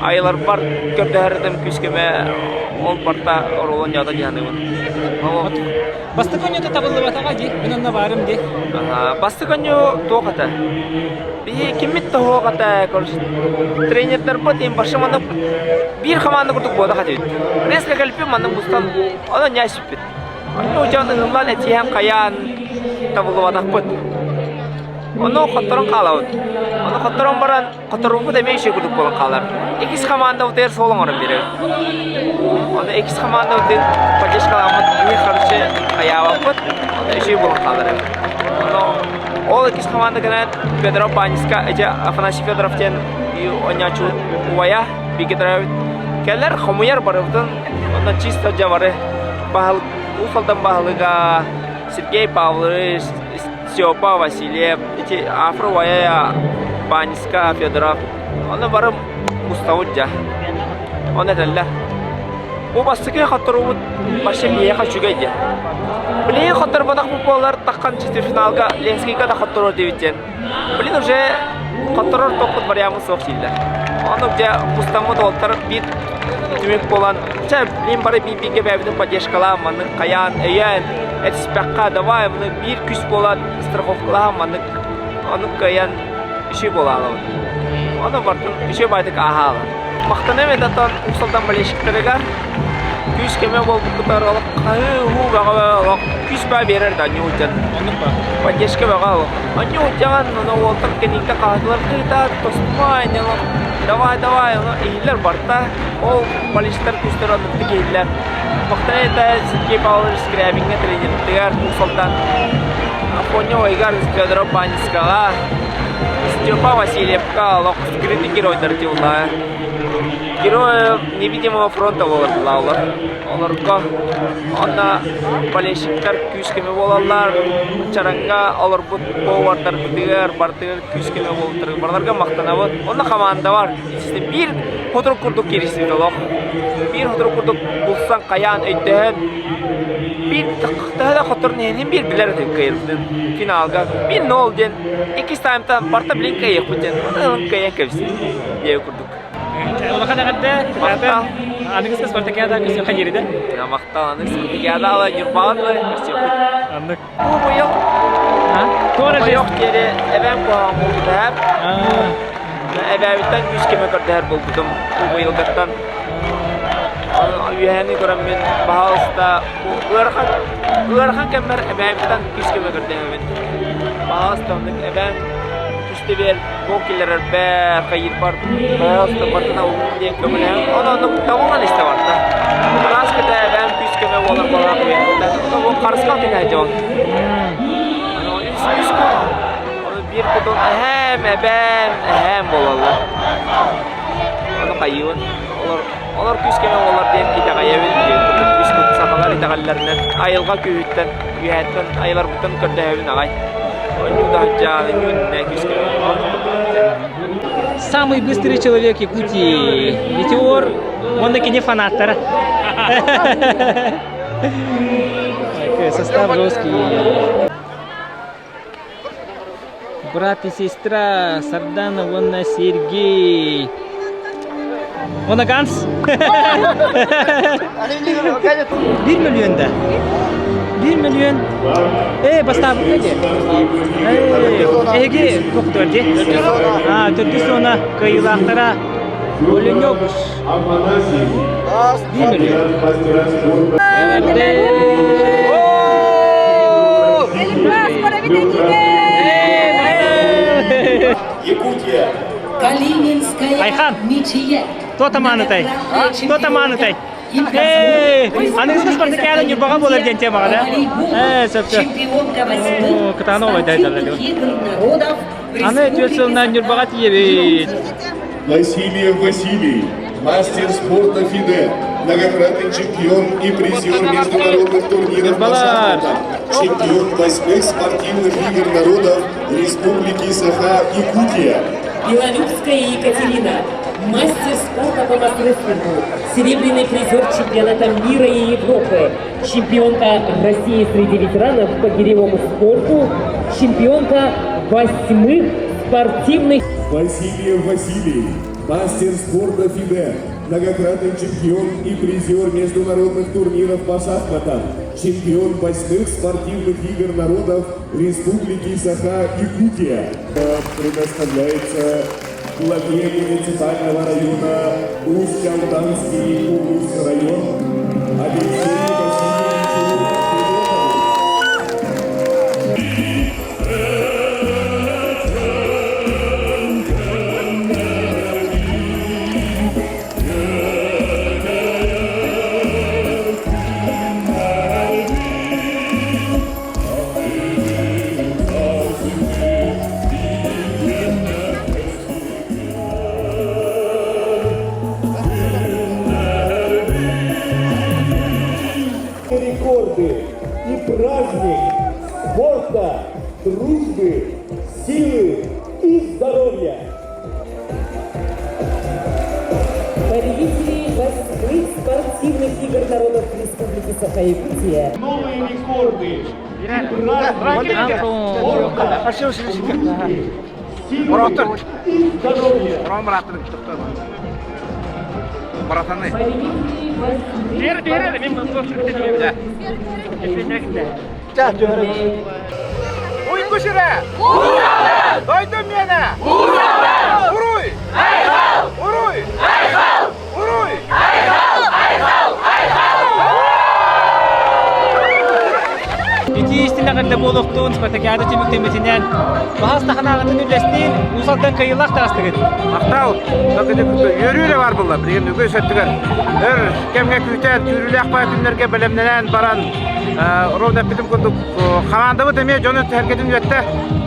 айыларбар көрдөһөрүтүм күүс-көмө ол барта оруолун ньоото дии саныыбын. Бастакы онньута табыллыбатаҕа дии, мин онно баарым дии. Бастакы онньу туох этэ? Биһи киммит тоһуох этэ, тренердарбыт им башы маннык биир команда курдук буода хатыбыт. Резко кэлпим маннык мустан, онон ньаа сүппүт. Онно дьон ыһыллан этиһэн хайаан табыллыбатахпыт. Ону хотторон хаалабыт. Ону хотторон баран Хоторуубут эмиэ үчүгэй курдук буолан хаалар. Иккис хамаандабытыгар суол оҥорон биэрэбит. Ону иккис хамаандабытын поддержкаламмыт киһи харчы хайаабаппыт, ону үчүгэй буолан хаалар эбит. Ону Ол иккис команда кэлэн Федоров Баниска, эти Афанасий Федоров диэн оонньооччу убайа, бииргэ төрөөбүт. Кэлэр хомуйар барыбытын, онно чисто дьэ бары баһылык, Уус Алдан баһылыга Сергей Павлович, Степа Васильев, ити Афро убайа Баниска Федоров, онно бары мустабыт дьэ. Оны этэллэр. Бу бастакы хотторуубут вообще биһиэхэ үчүгэй диэн. Билигин хотторботох буоллар таххан четвертьфиналга Ленскийга да хотторор диэбит диэн. Блин уже хотторор топпут вариаммыт суох дииллэр. Ону дьэ мустаммыт уолтар биир түмүк буолан, чэ блин бары биир-бииргэ бэйэбитин поддержкалаан маннык хайаан өйөөн этиспэххэ давай маны биир күс буолан страховкалаан маннык оннук кыайан үчүгэй буолаалабыт. Ону бартын үчүгэй баайдык ааһаалар. Махтаныам этэ оттон Уус Алдан болельщиктарыгар күүс көмө буолбуккутар олох хаһыы-уһуу бөҕө олох күүс баа биэрэр да анньуу дьон. Оннук ба. Поддержка бөҕө олох. Анньуу дьаҕан ону уолтар кэнниттэн хаһытылар кыытаат тостумай олох давай давай ону иһиллэр барта. Ол болельщиктар күүстэрэ оннуктук иһиллэр. Махтаныам этэ Сергей Павлович Скрябиҥҥа тренердыгар Уус Алдан Афоня Ойгар Федоров Банискаҕа Степа Васильевка олох скрытый геройдар дьылла. Герой невидимого фронта буолар Олорго онно болельщиктар күүс-көмө буолаллар. Чараҥҥа олорбут повардарбытыгар бартыгар күүс-көмө буолбуттарыгар барыларга махтанабыт. Онно команда бар. Биир хотурук курдук киирсибит олох. Биир хотурук курдук булсан хайаан өйдөһөн биир төһө да хотторун иһин биир билэр этим кыайырбытын финалга биир нол диэн иккис таймтан барта блин кыайыахпыт диэн ылын кыайан кэбистим диэ курдук. Улахан эҕэрдэ, Махтал. Аныгыскы спартакиада көрсүөххэ диэри да? Махтал, аныгы спартакиада ала Ньурбаҕа дылы көрсүөхпүт. Аннык. Бу быйыл Хойох диэри эбээм куһаҕан буолбута Эбээбиттэн күүс кэмэ көрдөһөр буолбутум бу быйылгаттан. Үөһээни көрөммүн, баһаалыста, ыарахан, ыарахан кэммэр эбээбиттэн күүс көмө көрдөһөбүн. Баһаалыста оннук эбээм түстэ биэр, гол киллэрэрбэр, хайыырбар, баһаалыста бартына улуун диэн көмөлөһөн, ону оннук табыллан истэ барда. Араас кытта эбээм күүс көмө буолар буолаах үөһэттэн. Харысхал кэнэ дьон. Үс, үс кут Биир кутун эһээм, эбээм, эһээм буолаллар. Ону хайыыбын. Олор, олор күүс кэмэ буолар диэн итэҕэйэбин диэн курдук үс кут сахалар итэҕэллэринэн айылҕа күүһүттэн, үөһээттэн айыларбыттан көрдөһөбүн аҕай. Онньуу да сылдьаан, иннэ күүс кэмэ. Самый быстрый человек Якутии. Метеор, уонна кини фанаттара. Состав жесткий. Брат и сестра Сардана уонна Сергей. Уонна Ганс. Биир мөлүйүөн да. Биир мөлүйүөн. Ээ, бастаабыкка дии. Эһиги туохтугар дии? Аа, төрдүс зона кыайыылаахтара Оленёгуш. Биир мөлүйүөн. Якутия. Калининская Айхан. ничья. Кто таманытай? Кто таманытай? Эй, аныгыскы спартакиада Ньурбаҕа буолар диэн темаҕа да? Ээ, сөп сөп. Чемпионка восьмых Кытаана спортивных игр народов Аны түөрт сылынан Ньурбаҕа тиийэбит. Васильев Василий, мастер спорта ФИДЕ, многократный чемпион и призер международных турниров по шахматам, чемпион восьмых спортивных игр народов Республики Саха-Якутия. Белолюбская Екатерина, мастер спорта по масс-рестлингу, серебряный призер чемпионата мира и Европы, чемпионка России среди ветеранов по гиревому спорту, чемпионка восьмых спортивных Васильев Василий, мастер спорта ФИДЕ, многократный чемпион и призер международных турниров по шахматам, чемпион восьмых спортивных игр народов Республики Саха-Якутия. Предоставляется главе муниципального района Усть-Алданский Улус район Алексею Васильевичу Федотову. рекорды и праздник спорта, дружбы, силы и здоровья! Победители восьмых спортивных игр народов Республики Саха-Якутия. Новые рекорды и праздник спорта, дружбы, силы и здоровья! Маратаны. Уйгу сирэ! Дойдум миэнэ! Уруй! Уруй! Уруй! Ити истинэҕэрдэ буолуохтун спартакиада түмүктэммитинэн баһас таханааҕытын үллэстиин Уус Алдан кыайыылаах таҕыстыгыт. Махтал! Үөрүү эрэ баар буолла. Билигин үгүс өттүгэр өр кэмҥэ күүтэн, күүрүүлээх баай күннэргэ бэлэмнэнэн баран ровно эппитим курдук хамаандабыт эмиэ дьону сэргэтин үөттэ.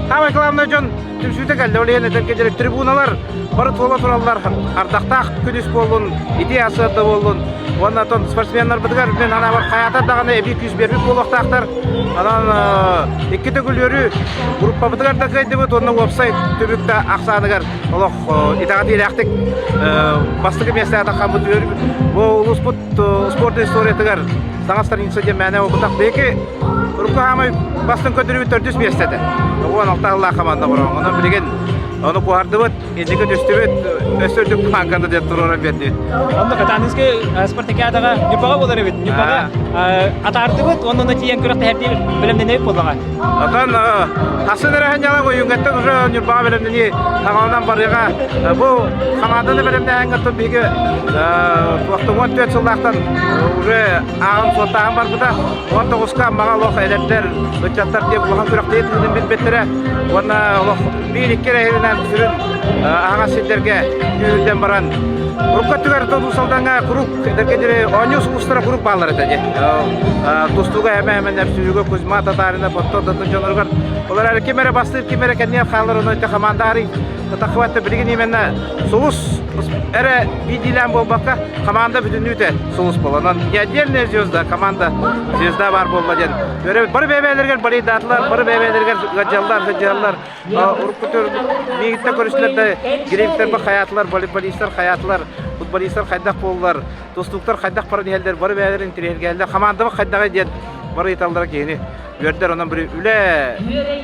Самое главное дьон түмсүүтэ кэллэ. Ол иһин этэргэ диэри трибуналар бары туола тураллар. Ардахтаах күнүс буоллун, итии асыарда буоллун. Уонна оттон спортсменнарбытыгар мин санаабар хайаатар даҕаны эбии күүс биэрбит буолуохтаахтар. Онон икки төгүл үөрүү группабытыгар да кыайдыбыт уонна уопсай түмүк да ахсааныгар олох итэҕэтиилээхтик бастакы миэстэҕэ таххаммыт үөрүүбүт. Бу улууспут спорт историятыгар саҥа страница диэн мээнэ буолбатах. Биһиги урукку хаамай бастыҥ көрдөрүүбүт төрдүс миэстэ этэ. 16 сыллаах хамаанда бороҕон. Онон билигин ону куоһардыбыт, инники түстүбүт, өссө үрдүк планканы диэн туруоран биэрдибит. Онно Катанинскай спартакиадаҕа Ньурбаҕа буолар эбит. Ньурбаҕа атаардыбыт, онно тиийэн күрэхтэһэрдии бэлэмнэнэбит буоллаҕа. Отон хасын эрэ ханньалаах ойунгаттан уже Ньурбаҕа бэлэмнэнии хаҥаланан барыаҕа. Бу хамаанданы бэлэмнээһиҥҥэ оттон биһиги туохта 14 сыллаахтан уже ааҕын суоттааһын барбыта. 19-ка Аммаҕа олох эдэрдэр, ыччаттар диэн улахан күрэхтэһии тыынын билбиттэрэ. Уонна олох биир-икки эрэ иһинэн сүрүн аһаҕас сирдэргэ күүһүрдэн баран урукку өттүгэр Уус Алдаҥҥа куруук эдэргэ диэри оонньуу сулустара куруук бааллар этэ дии. Тустууга эмэ-эмэ Нэпсүүгэ Кузьма Татаринов оттон датын дьоноругар олор эрэ ким эрэ бастыыр, ким эрэ кэннигэр хаалар, ону ити хамаанда арый Татахватта билигин именно сулус эрэ биирдиилээн буолбакка команда бүтүннүүтэ сулус буолла. Онон не отдельная звезда, команда звезда баар буолла диэн. Бары бэйэ-бэйэлэригэр балейдаатылар, бары бэйэ-бэйэлэригэр ыалдьаллар, сылдьаллар. Урукку миигиттэн көрүстүлэр да гректэр хайаатылар, волейболистар хайаатылар, футболистар хайдах буоллар, тустууктар хайдах баран иһэллэр, бары бэйэлэрин интириэһиргээһэллэр, хамаандабыт хайдаҕый диэн бары ыйыталлара киһини үөрдэр. Онон били үлэ,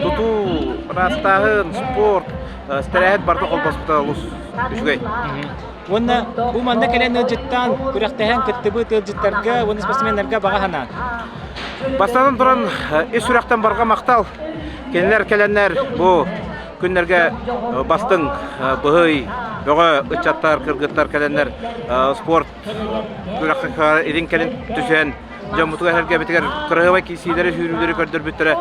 тутуу, ыраастааһын, спорт, тэрээһин барыта холбоспута олус үчүгэй. Уонна бу манна кэлэн ыалдьыттаан, күрэхтэһэн кыттыбыт ыалдьыттарга уонна спортсменнарга баҕа санаан. Бастатан туран, ис сүрэхтэн барҕа махтал. Кинилэр кэлэннэр бу күннэргэ бастыҥ быһый, бөҕө ыччаттар, кыргыттар кэлэннэр спорт күрэххэ илин кэлин түсүһэн дьоммутугар сэргэбитигэр кыраһыабай киирсиилэри, сүүрүүлэри көрдөрбүттэрэ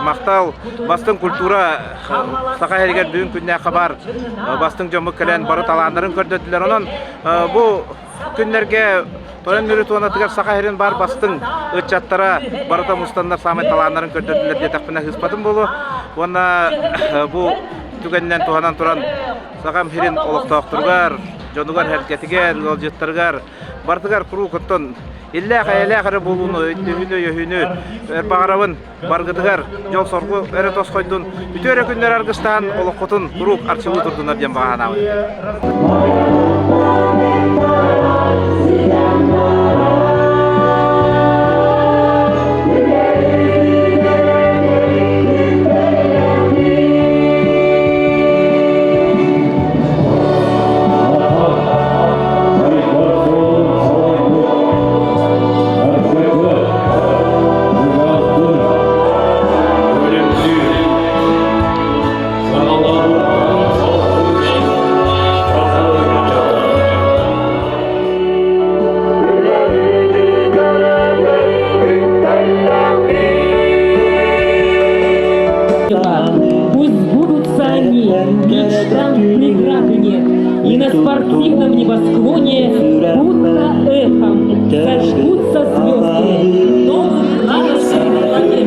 махтал. Бастыҥ культура Саха сиригэр бүгүн күннээххэ баар бастыҥ дьоммут кэлэн бары талааннарын көрдөрдүлэр. Онон бу күннэргэ Тойон Мүрү туонатыгар Саха сирин баар бастыҥ ыччаттара барыта мустаннар саамай талааннарын көрдөрдүлэр диэтэхпинэ сыыспатым буолуо. Уонна бу түгэнинэн туһанан туран Сахам сирин олохтоохторугар, дьонугар-сэргэтигэр, ыалдьыттарыгар барытыгар куруук оттон иллээх-эйэлээх эрэ буолууну, өйдөһүүнү, өйөһүүнү баҕарабын. Баргытыгар дьол-соргу эрэ тосхойдун, үтүө эрэ күннэр аргыстаан олоххутун куруук арчылыы турдунар диэн баҕа санаабын. Пусть сбудутся они, мечтам преграды нет, И на спортивном небосклоне, будто эхом, зажгутся звезды новых радостных планет.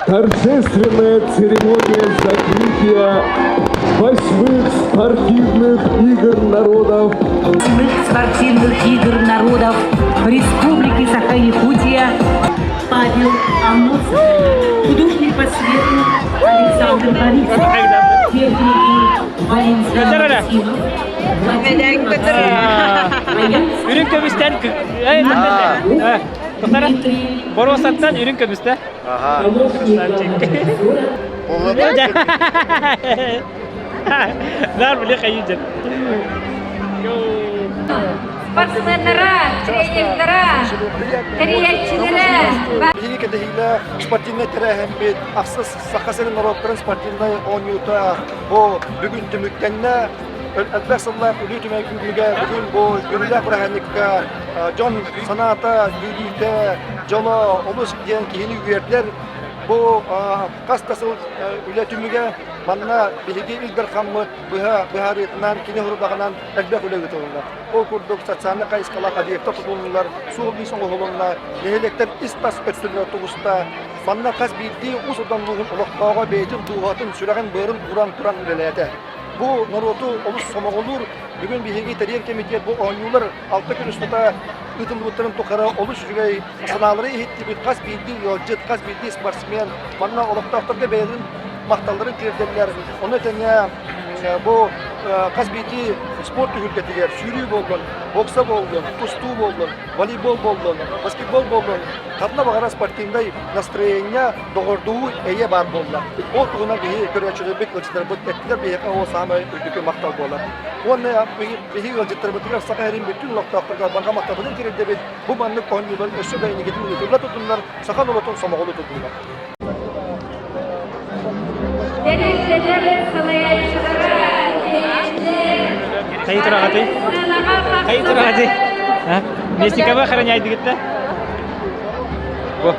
Торжественная церемония закрытия восьмых спортивных игр народов. Восьмых спортивных игр народов Республики Саха-Якутия Павел Амосов, художник по свету Александр Борисов, техники Валентин Максимов, Үрүҥ көмүстэн Боруосаттан үрүҥ көмүстэ. Нар били хайы Спортсменнара, тренердара, тэрийээччилэрэ. Биһиги кэтэһиилээх спортивнай тэрээһиммит ахсыс Саха сирин норуоттарын спортивнай оонньуута бу бүгүн түмүктэннэ. Элбэх сыллаах Үлүү түмэн күнүгэ бүгүн бу үөрүүлээх бырааһынньыкка дьон санаата, үөрүүтэ, дьоло олус диэн киһини үөрдэр. Бу хас да сыл үлэ түмүгэ манна биһиги Ил Дархаммыт быһа быһаарыытынан, кини хорудаҕынан элбэх үлэ ыытылынна. Ол курдук социальнай хайысхалаах объектар тутулуннулар, суол-иис оҥоһулунна, нэһилиэктэр ис-тас өттүлэрэ тубуста. Манна хас биирдии Уус Алдан улууһун олохтооҕо бэйэтин дууһатын, сүрэҕин-быарын ууран туран үлэлээтэ. Бу норуоту олус сомоҕолуур. Бүгүн биһиги тэрийэр кэмитиэт бу оонньуулар алта күн устата ыытыллыбыттарын тухары олус үчүгэй санаалары иһиттибит. Хас биирдии ыалдьыт, хас биирдии спортсмен манна олохтоохторго бэйэлэрин махталларын тиэрдэллэр. Ону тэҥэ бу хас биирдии спорт түһүлгэтигэр сүүрүү буоллун, бокса буоллун, тустуу буоллун, волейбол буоллун, баскетбол буоллун, ханна баҕарар спортивнай настроение, доҕордуу эйэ баар буолла. Ол туһунан биһи көрөөччүлэрбит, ыалдьыттарбыт эттилэр, биһиэхэ ол саамай үрдүкү махтал буолар. Уонна биһи ыалдьыттарбытыгар Саха сирин бүттүүн олохтоохторугар барҕа махталбытын тириэрдэбит. Бу маннык оонньуулар өссө да инникитин ыытылла тутуннар, саха норуотун сомоҕолуу тутуннар. Тэрилтэлэр салайааччылара, тэрийээччилэр, Хайы тураҕатый? Хайы тураҕатый? Вместе кого охраняет да? Во.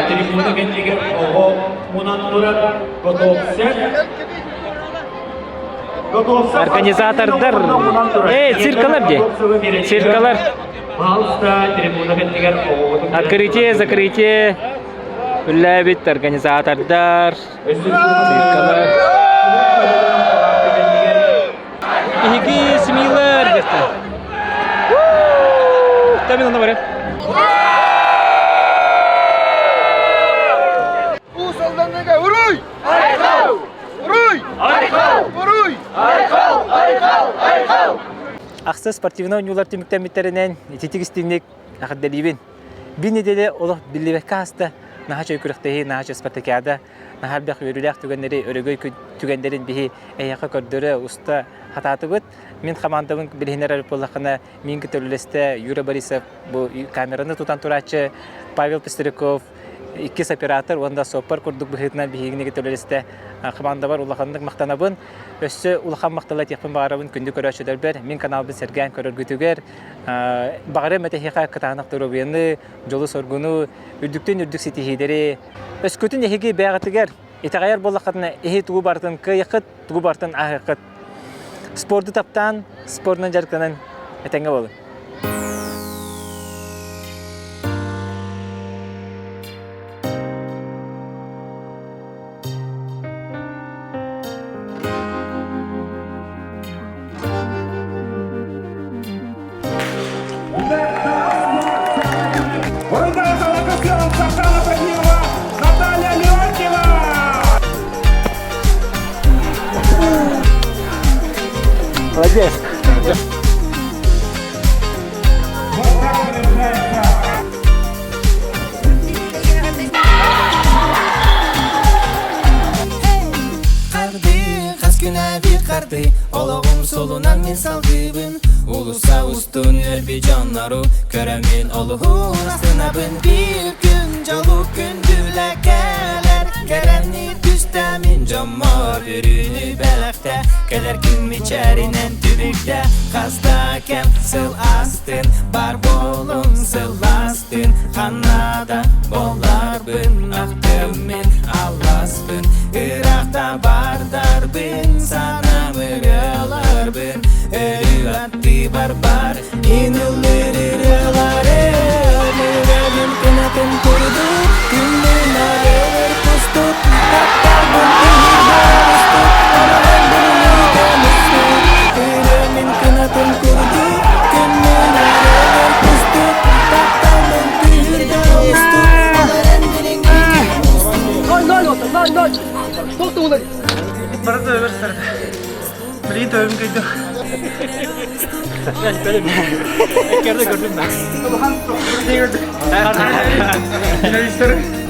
Трибуна кэннигэр оҕо мунан турар Готовцев. Организатордар. Эй, циркалар де. Циркалар. Открытие, закрытие. Үллээбит организатордар. Циркалар. Биһиги семьялар десте. Тамил на барып. Уус Алданныга уруй! Айхал! Уруй! Айхал! Уруй! Айхал! Айхал! Айхал! Ахсы спортивнай оонньуулар түмүктэммиттэринэн ититик истиҥник эҕэрдэлиибин. Бир неделя олох биллибэккэ ааста. Наһаа чөй күрэхтэһии, наһаа чөй спартакиада, наһаа элбэх үөрүүлээх түгэннэри, өрөгөй түгэннэрин биһи эһиэхэ көрдөрө, уста хатаатыбыт. Мин хамаандабын билиһиннэрэр буоллаххына, мин кытта Юра Борисов бу камераны тутан турааччы Павел Пестряков, иккис оператор уонна суоппар курдук быһыытынан биһигини кытта хамаандабар улаханнык махтанабын. Өссө улахан махтала этиэхпин баҕарабын күндү көрөөччүлэрбэр, мин каналбын сэргээн көрөргүтүгэр, баҕарыам этэһиэхэ кытаанах доруобуйаны, дьолу-соргуну, үрдүктэн үрдүк ситиһиилэри. Өскөтүн эһиги бэйэҕитигэр итэҕэйэр буоллаххытына, эһи тугу барытын кыайыаххыт, тугу барытын ааһыаххыт. Спорду таптаан, спордунан дьарыктанан этэҥҥэ буолуҥ. Наталья Леонтьева! Молодец! Хас күн аби харды, олоҕум суолунан мин салгыыбын Уулусса устун өлбүт дьоннору көрөммүн олуһун астынабын Биир күн дьолу күндүлэ кэлэр кэрэни түстэ мин дьоммор өрүүнү бэлэхтэ Кэлэр күн мичээринэн түбүктэ хаста кэм сыл астын бар буолуҥ сылластын ханна да болларбын ахтым мин алласпын ыраахта бардарбын санам ырыаларбын өрүү аттыбар. сүрэхпэр бар Ин ыллыыр ырыаларым Ырыабын кынатын курдук Күннүн арыалыр кустук Тапталбын кыһырда устук Олорон булунуутан устук Ырыамын кынатын курдук Күннүн арыалыр кустук Тапталбын кыһырда устук Олорон Ноль, ноль, вот, ноль, ноль. Что ты улыбаешься? Барыта өлөр сарда. Билигин төбөм көйдө. Керде көрдүм ben. Финалисттер.